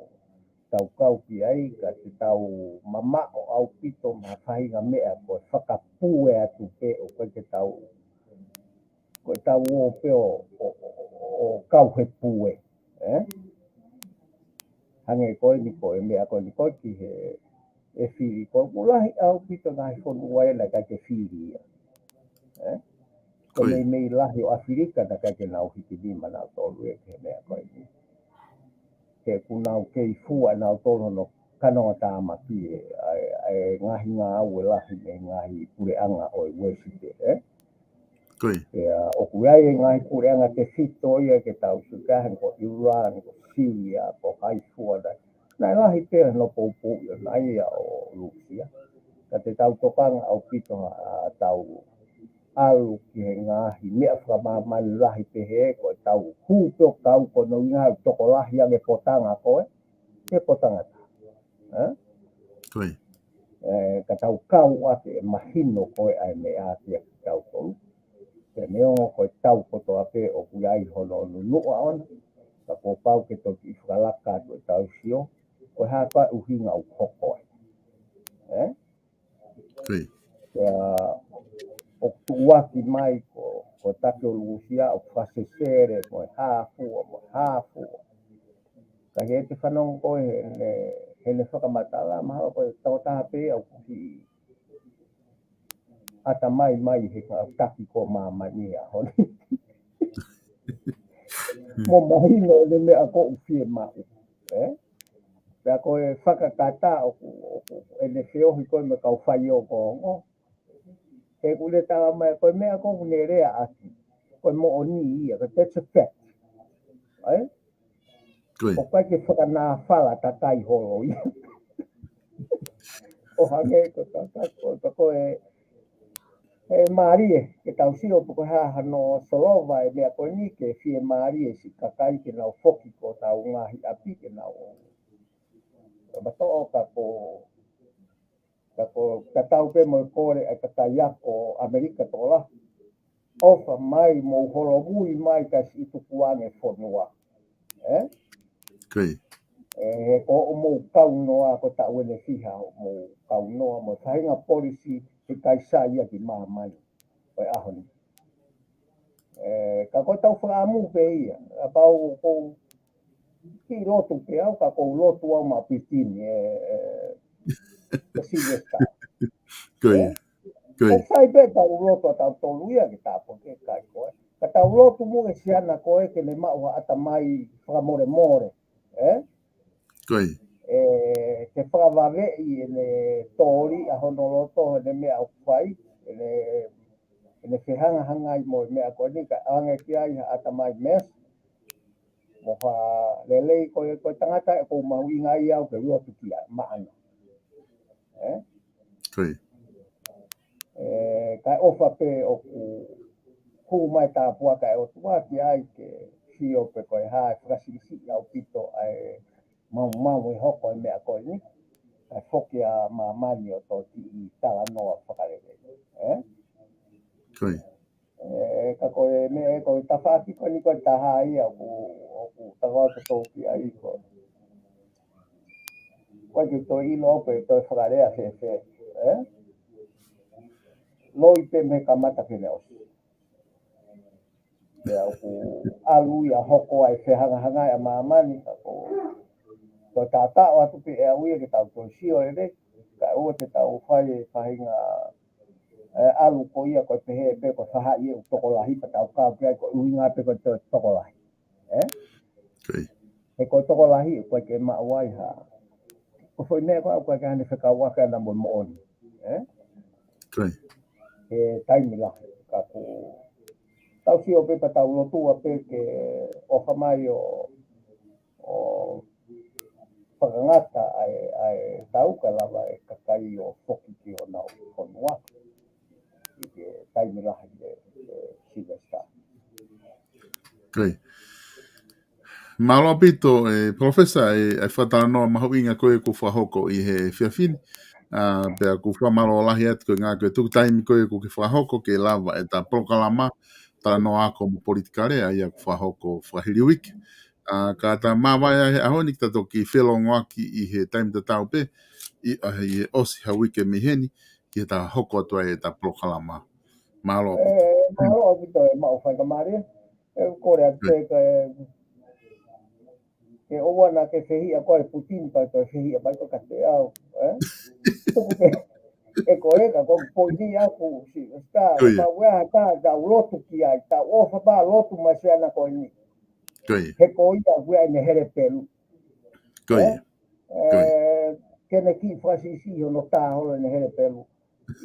tau kau ki ai, ka te tau mamaʻo ʻaupito mo e faʻahinga meʻa ko e fakapue atu pē ʻoku ʻikai ke tau, ko e tau ō pē ʻo, ʻo, ʻo, ʻo kau he pue, ē? Hangē ko eni ko e meʻa ko eni ko e ki he, ʻe fili ko e lahi ʻaupito ngaahi fonua ē naʻe ʻikai ke fili ia. Ē? Ko e meimei lahi ʻo ʻAfilika naʻe ʻikai ke nau hiki nima nautolu ia ki he meʻa ko eni. He ʻoku nau kei fua nautolu hono kanoa tāmaki ē, ʻa e, ʻa e ngaahi ngāue lahi mei he ngaahi puleʻanga ʻo e Uēsite, ē? Ko ia. Pea ʻoku ʻi ai e ngaahi puleʻanga tefito ia ke tau sio ki ai, ko ʻIulani, ko Silia, ko hai fua nai. Naʻe lahi pē hono poupouʻi ʻona ia ʻo Lūsia. Ka te tau tokanga ʻaupito ʻa, ʻa tau ʻalu ki he ngaahi meʻa fakamāmani lahi pehē, ko e tau hū pē ʻo kau ko hono ʻuhinga ʻoku tokolahi ange potanga ko ē, he potanga tā. Ē? Ko ia. Ē, ka tau kau ʻaki e mahino ko ē ʻa e meʻa kiate kitautolu. Pea neongo ko e tau kotoa pē ʻoku ʻi ai hono nunuʻa ʻona, ka kuo pau ke toki fakalaka atu e tau sio, ko e hā ko ā e ʻuhinga ʻoku hoko ai. Ē? Ko ia. Pea ʻoku tuʻuaki mai ko, ko e taki ʻo Lūsia, ʻoku fakasesele, mo e hā fua, mo e hā fua. Ka heʻete fanongo ko ē heʻene, heʻene fakamatala, mahalo ko e tokotaha pē ʻoku kiʻi ʻatamai mai he kau taki ko māmani ʻaho ni. Mo mahino ʻene meʻa ʻoku fiemaʻu, ē? Pea ko e fakakata ʻoku, ʻoku ʻene feohi ko ē mo e kau faiongoongo. He ʻoku ne tala mai, ko e meʻa ko ē ʻoku ne lea ʻaki, ko e moʻoni ia, ko e that's a fact. Ē? Ko ia. ʻOku ʻikai ke fakanāfala takai holo ia. ʻO hangē ko e, ko e, ko e, ko e, ʻe mālie ke tau sio pe ko e hā hano solova e meʻa ko eni ke fiemālie siʻi kakai ke nau foki ki hotau ngaahi ʻapi ke nau. Ka matoʻo ka ko, ka ko, ka tau pē mo e kole ʻa e kakai ako ʻAmelika tokolahi. ʻOfa mai mou holomui mai ka siʻi tukuange fonua. Ē? Ko ia. Ē, he ko hoʻomou kaunoa ko e taʻu ʻeni ʻe fiha hoʻomou kaunoa mo e faʻahinga polisi he kaisai ia ki māmani. Ko e ʻaho ni. Ē, ka ko e tau fakaʻamu pē ia. Kapau ʻoku ou kiʻi lotu pē au, ka ʻoku ou lotu au maʻa Pitini, ē, ē, ʻe Silivesitā. Ko ia. Ē? Ko ia. ʻOku sai pē tau lotu ʻa tautolu ia ke tāpuakiʻi e kakai ko ē. Ka tau lotu mo e siana ko ē ke ne maʻu ha ʻatamai fakamolemole. Ē? Ko ia. Ē, ke fakavaveʻi ʻene toli ʻa hono loto, ʻene meʻa ʻoku fai, ʻene, ʻene fehangahangai mo e meʻa ko eni ka ʻange ki ai ha ʻatamai mess, mo ha lelei ko e, ko e tangata ʻoku ou mahuʻingaʻia au ke lotu ki ai, maʻana. Ē? Ko ia. Ē, kae ʻofa pē ʻoku hū mai tāpuaki ʻa e ʻOtua ki ai ke sio pe ko e hā e fakasiʻisiʻi ʻaupito ʻa e maumau ʻe hoko e meʻa ko eni. Kae foki ʻa māmani ʻo toki talanoa fakalelei. Ē? Ko ia. Ē, ka ko e meʻa, ko e tafaʻaki ko eni ko e taha ia ʻoku, ʻoku tau ʻoatu tō ki ai ko. Ko e ke toe ʻilo au pe toe fakalea fēfē, ē? Loi pē mei he kamata ki he ʻosi. Pea ʻoku ʻalu ia hoko ai fehangahangai ʻa māmani, ka ko, ko e taʻataʻo atu pē ʻe au ia ke tau toe sio ʻe le, ka ʻoua te tau fai e faʻahinga ē, ʻalu ko ia ko e pehē pē ko e faʻahi ʻoku tokolahi pea tau kau ki ai ko e ʻuhinga pē ko e to-, tokolahi. Ē? Ko ia. He ko e tokolahi ʻoku ʻikai ke maʻu ai ha. Ko e foʻi meʻa ko ē ʻoku ʻikai ke ʻi ai hano fekauʻaki ʻana mo e moʻoni. Ē? Ko ia. He taimi lahi, ka ʻoku tau sio pē pea tau lotua pē ke ʻofa mai ʻo ʻo fakangata ʻa e, ʻa e tau ka lava e kakai ʻo foki ki honau fonua. ʻI he taimi lahi ʻe, ʻe Silivesitā. Ko ia. Mālō ʻaupito, ē, Palōfesa, ē, ʻa e fakatalanoa mahuʻinga ko ē kuo fakahoko ʻi he efiafi ni. ʻA, pea ʻoku fakamālō lahi atu koeʻuhi ko e tuku taimi ko ē kuo ke fakahoko ke lava ʻeta polokalama talanoa ako mo politikale, ʻa ia ʻoku fakahoko fakahili uike. ʻA, ka ta māvae ai he ʻaho ni ke ta toki felongoaki ʻi he taimi tatau pē, ʻi, ʻa, ʻi he ʻosi ha uike mei heni, ki heʻeta hoko atu ai ʻeta polokalama. Mālō ʻaupito. ʻE, mālō ʻaupito e maʻu faikamālie. ʻE, kole atu pē ke, ke ʻoua naʻa ke fehiʻa koe Putini pea toe fehiʻa mai koe kiate au, ē? Tuku pē, ʻe ko e ka ko e poini ʻaku si, sta, Ko ia. Pau ʻe ha ka, tau lotu ki ai, tau ʻofa pea lotu mai siana ko eni. Ko ia. He ko ia ʻoku ʻi ai ʻene hele pelu. Ko ia. Ē? Ko ia. Ē, ke ne kiʻi fakasisi hono tā holo ʻene hele pelu.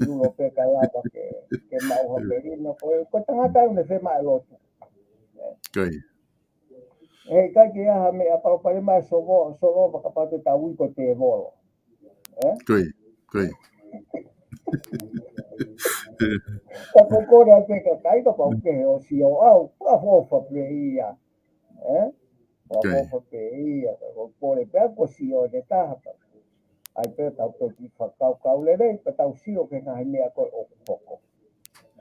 Iulo pē ka lava ke, ke maʻu ha pelino. Ko e, ko e tangata ʻoku ne femaʻi lotu. Ko ia. He ʻikai ke ʻi ai ha meʻa palopalema ʻe solo, solo fakapatu tau ui ko e tēvolo. Ē? Ko ia, ko ia. Ka ko e kole atu e kakai kapau ke he ʻosi ʻo au, pea ʻofa pē ia. Ē? Pea Ko ia. ʻOfa pē ia, ka ko e kole pē ʻa ko e sio ʻe taha pē. ʻAi pē tau toki fakakaukau lelei, pea tau sio ki he ngaahi meʻa ko ē ʻoku hoko.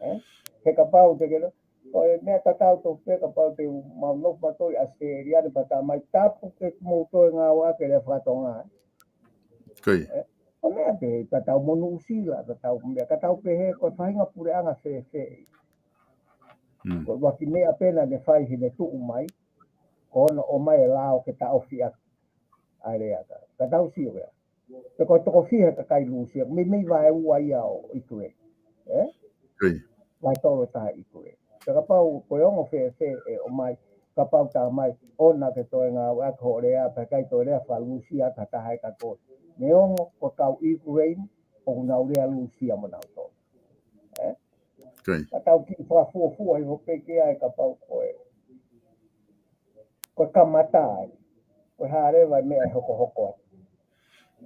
Ē? He kapau te ke lo, ko e meʻa tatau tofu pē kapau te mau nofo mautolu ʻi ʻAositelēlia ni pea tā mai tapu ke mou toe ngāueʻaki e lea faka-Tonga. Ko ia. Ē? Ko e meʻa pē, ka tau mo Nuʻusila, ka tau meʻa, ka tau pehē, ko e faʻahinga puleʻanga fēfē. Mm. Ko e ʻuluaki meʻa pē naʻa ne fai heʻene tuʻu mai, ko hono ʻomai e lao ke taʻofi ʻaki ʻa e lea ka. Ka tau sio ia. Pe ko e toko fiha kakai Lūsia, meimei vaeua ia ʻo ʻIkuleni. Ē? Ko ia. Vaetolu taha ʻIkuleni. Pea kapau ko e ongo fēfē ʻe ʻomai, kapau tā mai, ʻoua naʻa ke toe ngāueʻaki hoʻo lea, pea ʻikai toe lea faka-Lūsia ʻe ha taha ʻe ka ko. Neongo ko e kau ʻIkuleni, ʻoku nau lea Lūsia mo nautolu. Ē? Ko ia. Ka tau kiʻi fakafuofua hifo pē ki ai kapau ko e, ko e kamata ai. Ko e hā leva e meʻa ʻe hokohoko atu.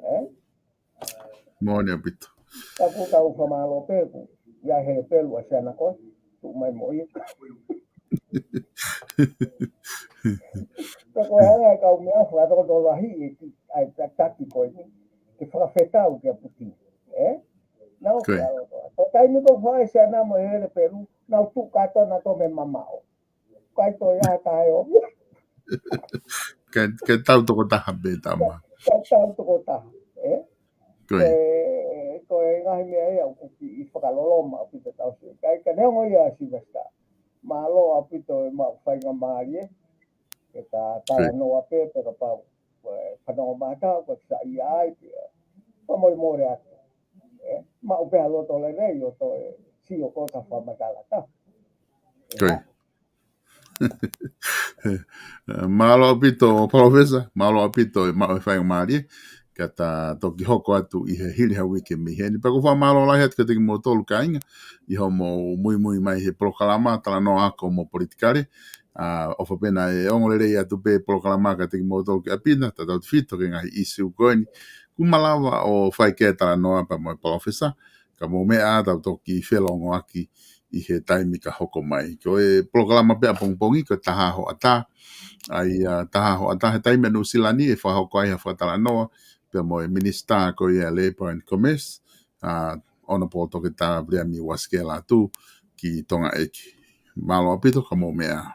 Ē? Moʻoni ʻaupito. Ka ʻoku tau fakamālō pē ʻoku ʻi ai e hele pelu ʻa siana ko ē, tuʻu mai mo ia. Ka ko e hanga e kau meʻa fakatokotokolahi e ki, ʻa e ta-, taki ko eni, ke fakafetau kia Putini. Ē? Nau Ko ia. Ko e taimi ko ē fai siana mo e hele pelu, nau tuʻu kātoa nautolu mei mamaʻo. ʻIkai toe ʻi ai ha taha ʻe ʻomi. Ke, ke tau tokotaha pē tama. Ke tau tokotaha, ē? Ko ia. Ko e, ko e ngaahi meʻa ia ʻoku kiʻi fakaloloma ʻaupito tau sio. Ka, ka neongo ia Sylvester. Mālō ʻaupito e maʻu faingamālie. Ke ta Ko ia. Talanoa pē, pea kapau, ē, fanongo mai ha taha, ko e saiʻia ai, pea. Fakamolemole atu. Ē, maʻu pē ha loto lelei ʻo toe sio ko e ka fakamatala ta. Ko ia. Mālō ʻaupito, Palōfesa, mālō ʻaupito e maʻu e faingamālie, ka ta toki hoko atu ʻi he hili ha uike mei heni. Pea ʻoku ou fakamālō lahi atu kiate kimoutolu kāinga, ʻi hoʻomou muimui mai he polokalama, talanoa ako mo politikale. ʻA, ʻofa pē naʻe ongo lelei atu pē polokalama kiate kimoutolu ki ʻapi na, tautautefito ki he ngaahi ʻīsiu ko eni. ʻOku malava ʻo fai ki ai e talanoa pea mo e Palōfesa, ka mou meʻa ā tau toki felongoaki ʻi he taimi ka hoko mai. Ko e polokalama pē ʻapongipongi, ko e taha hoʻatā. ʻA ia, taha hoʻatā he taimi ʻa Nuʻusila ni ʻe fakahoko ai ha fakatalanoa, pea mo e Minisitā ko ia Labour and Commerce, ʻa, Honourable Toketā Viliami Uasikela Atu ki Tongaʻeiki. Mālō ʻaupito ka mou meʻa ā.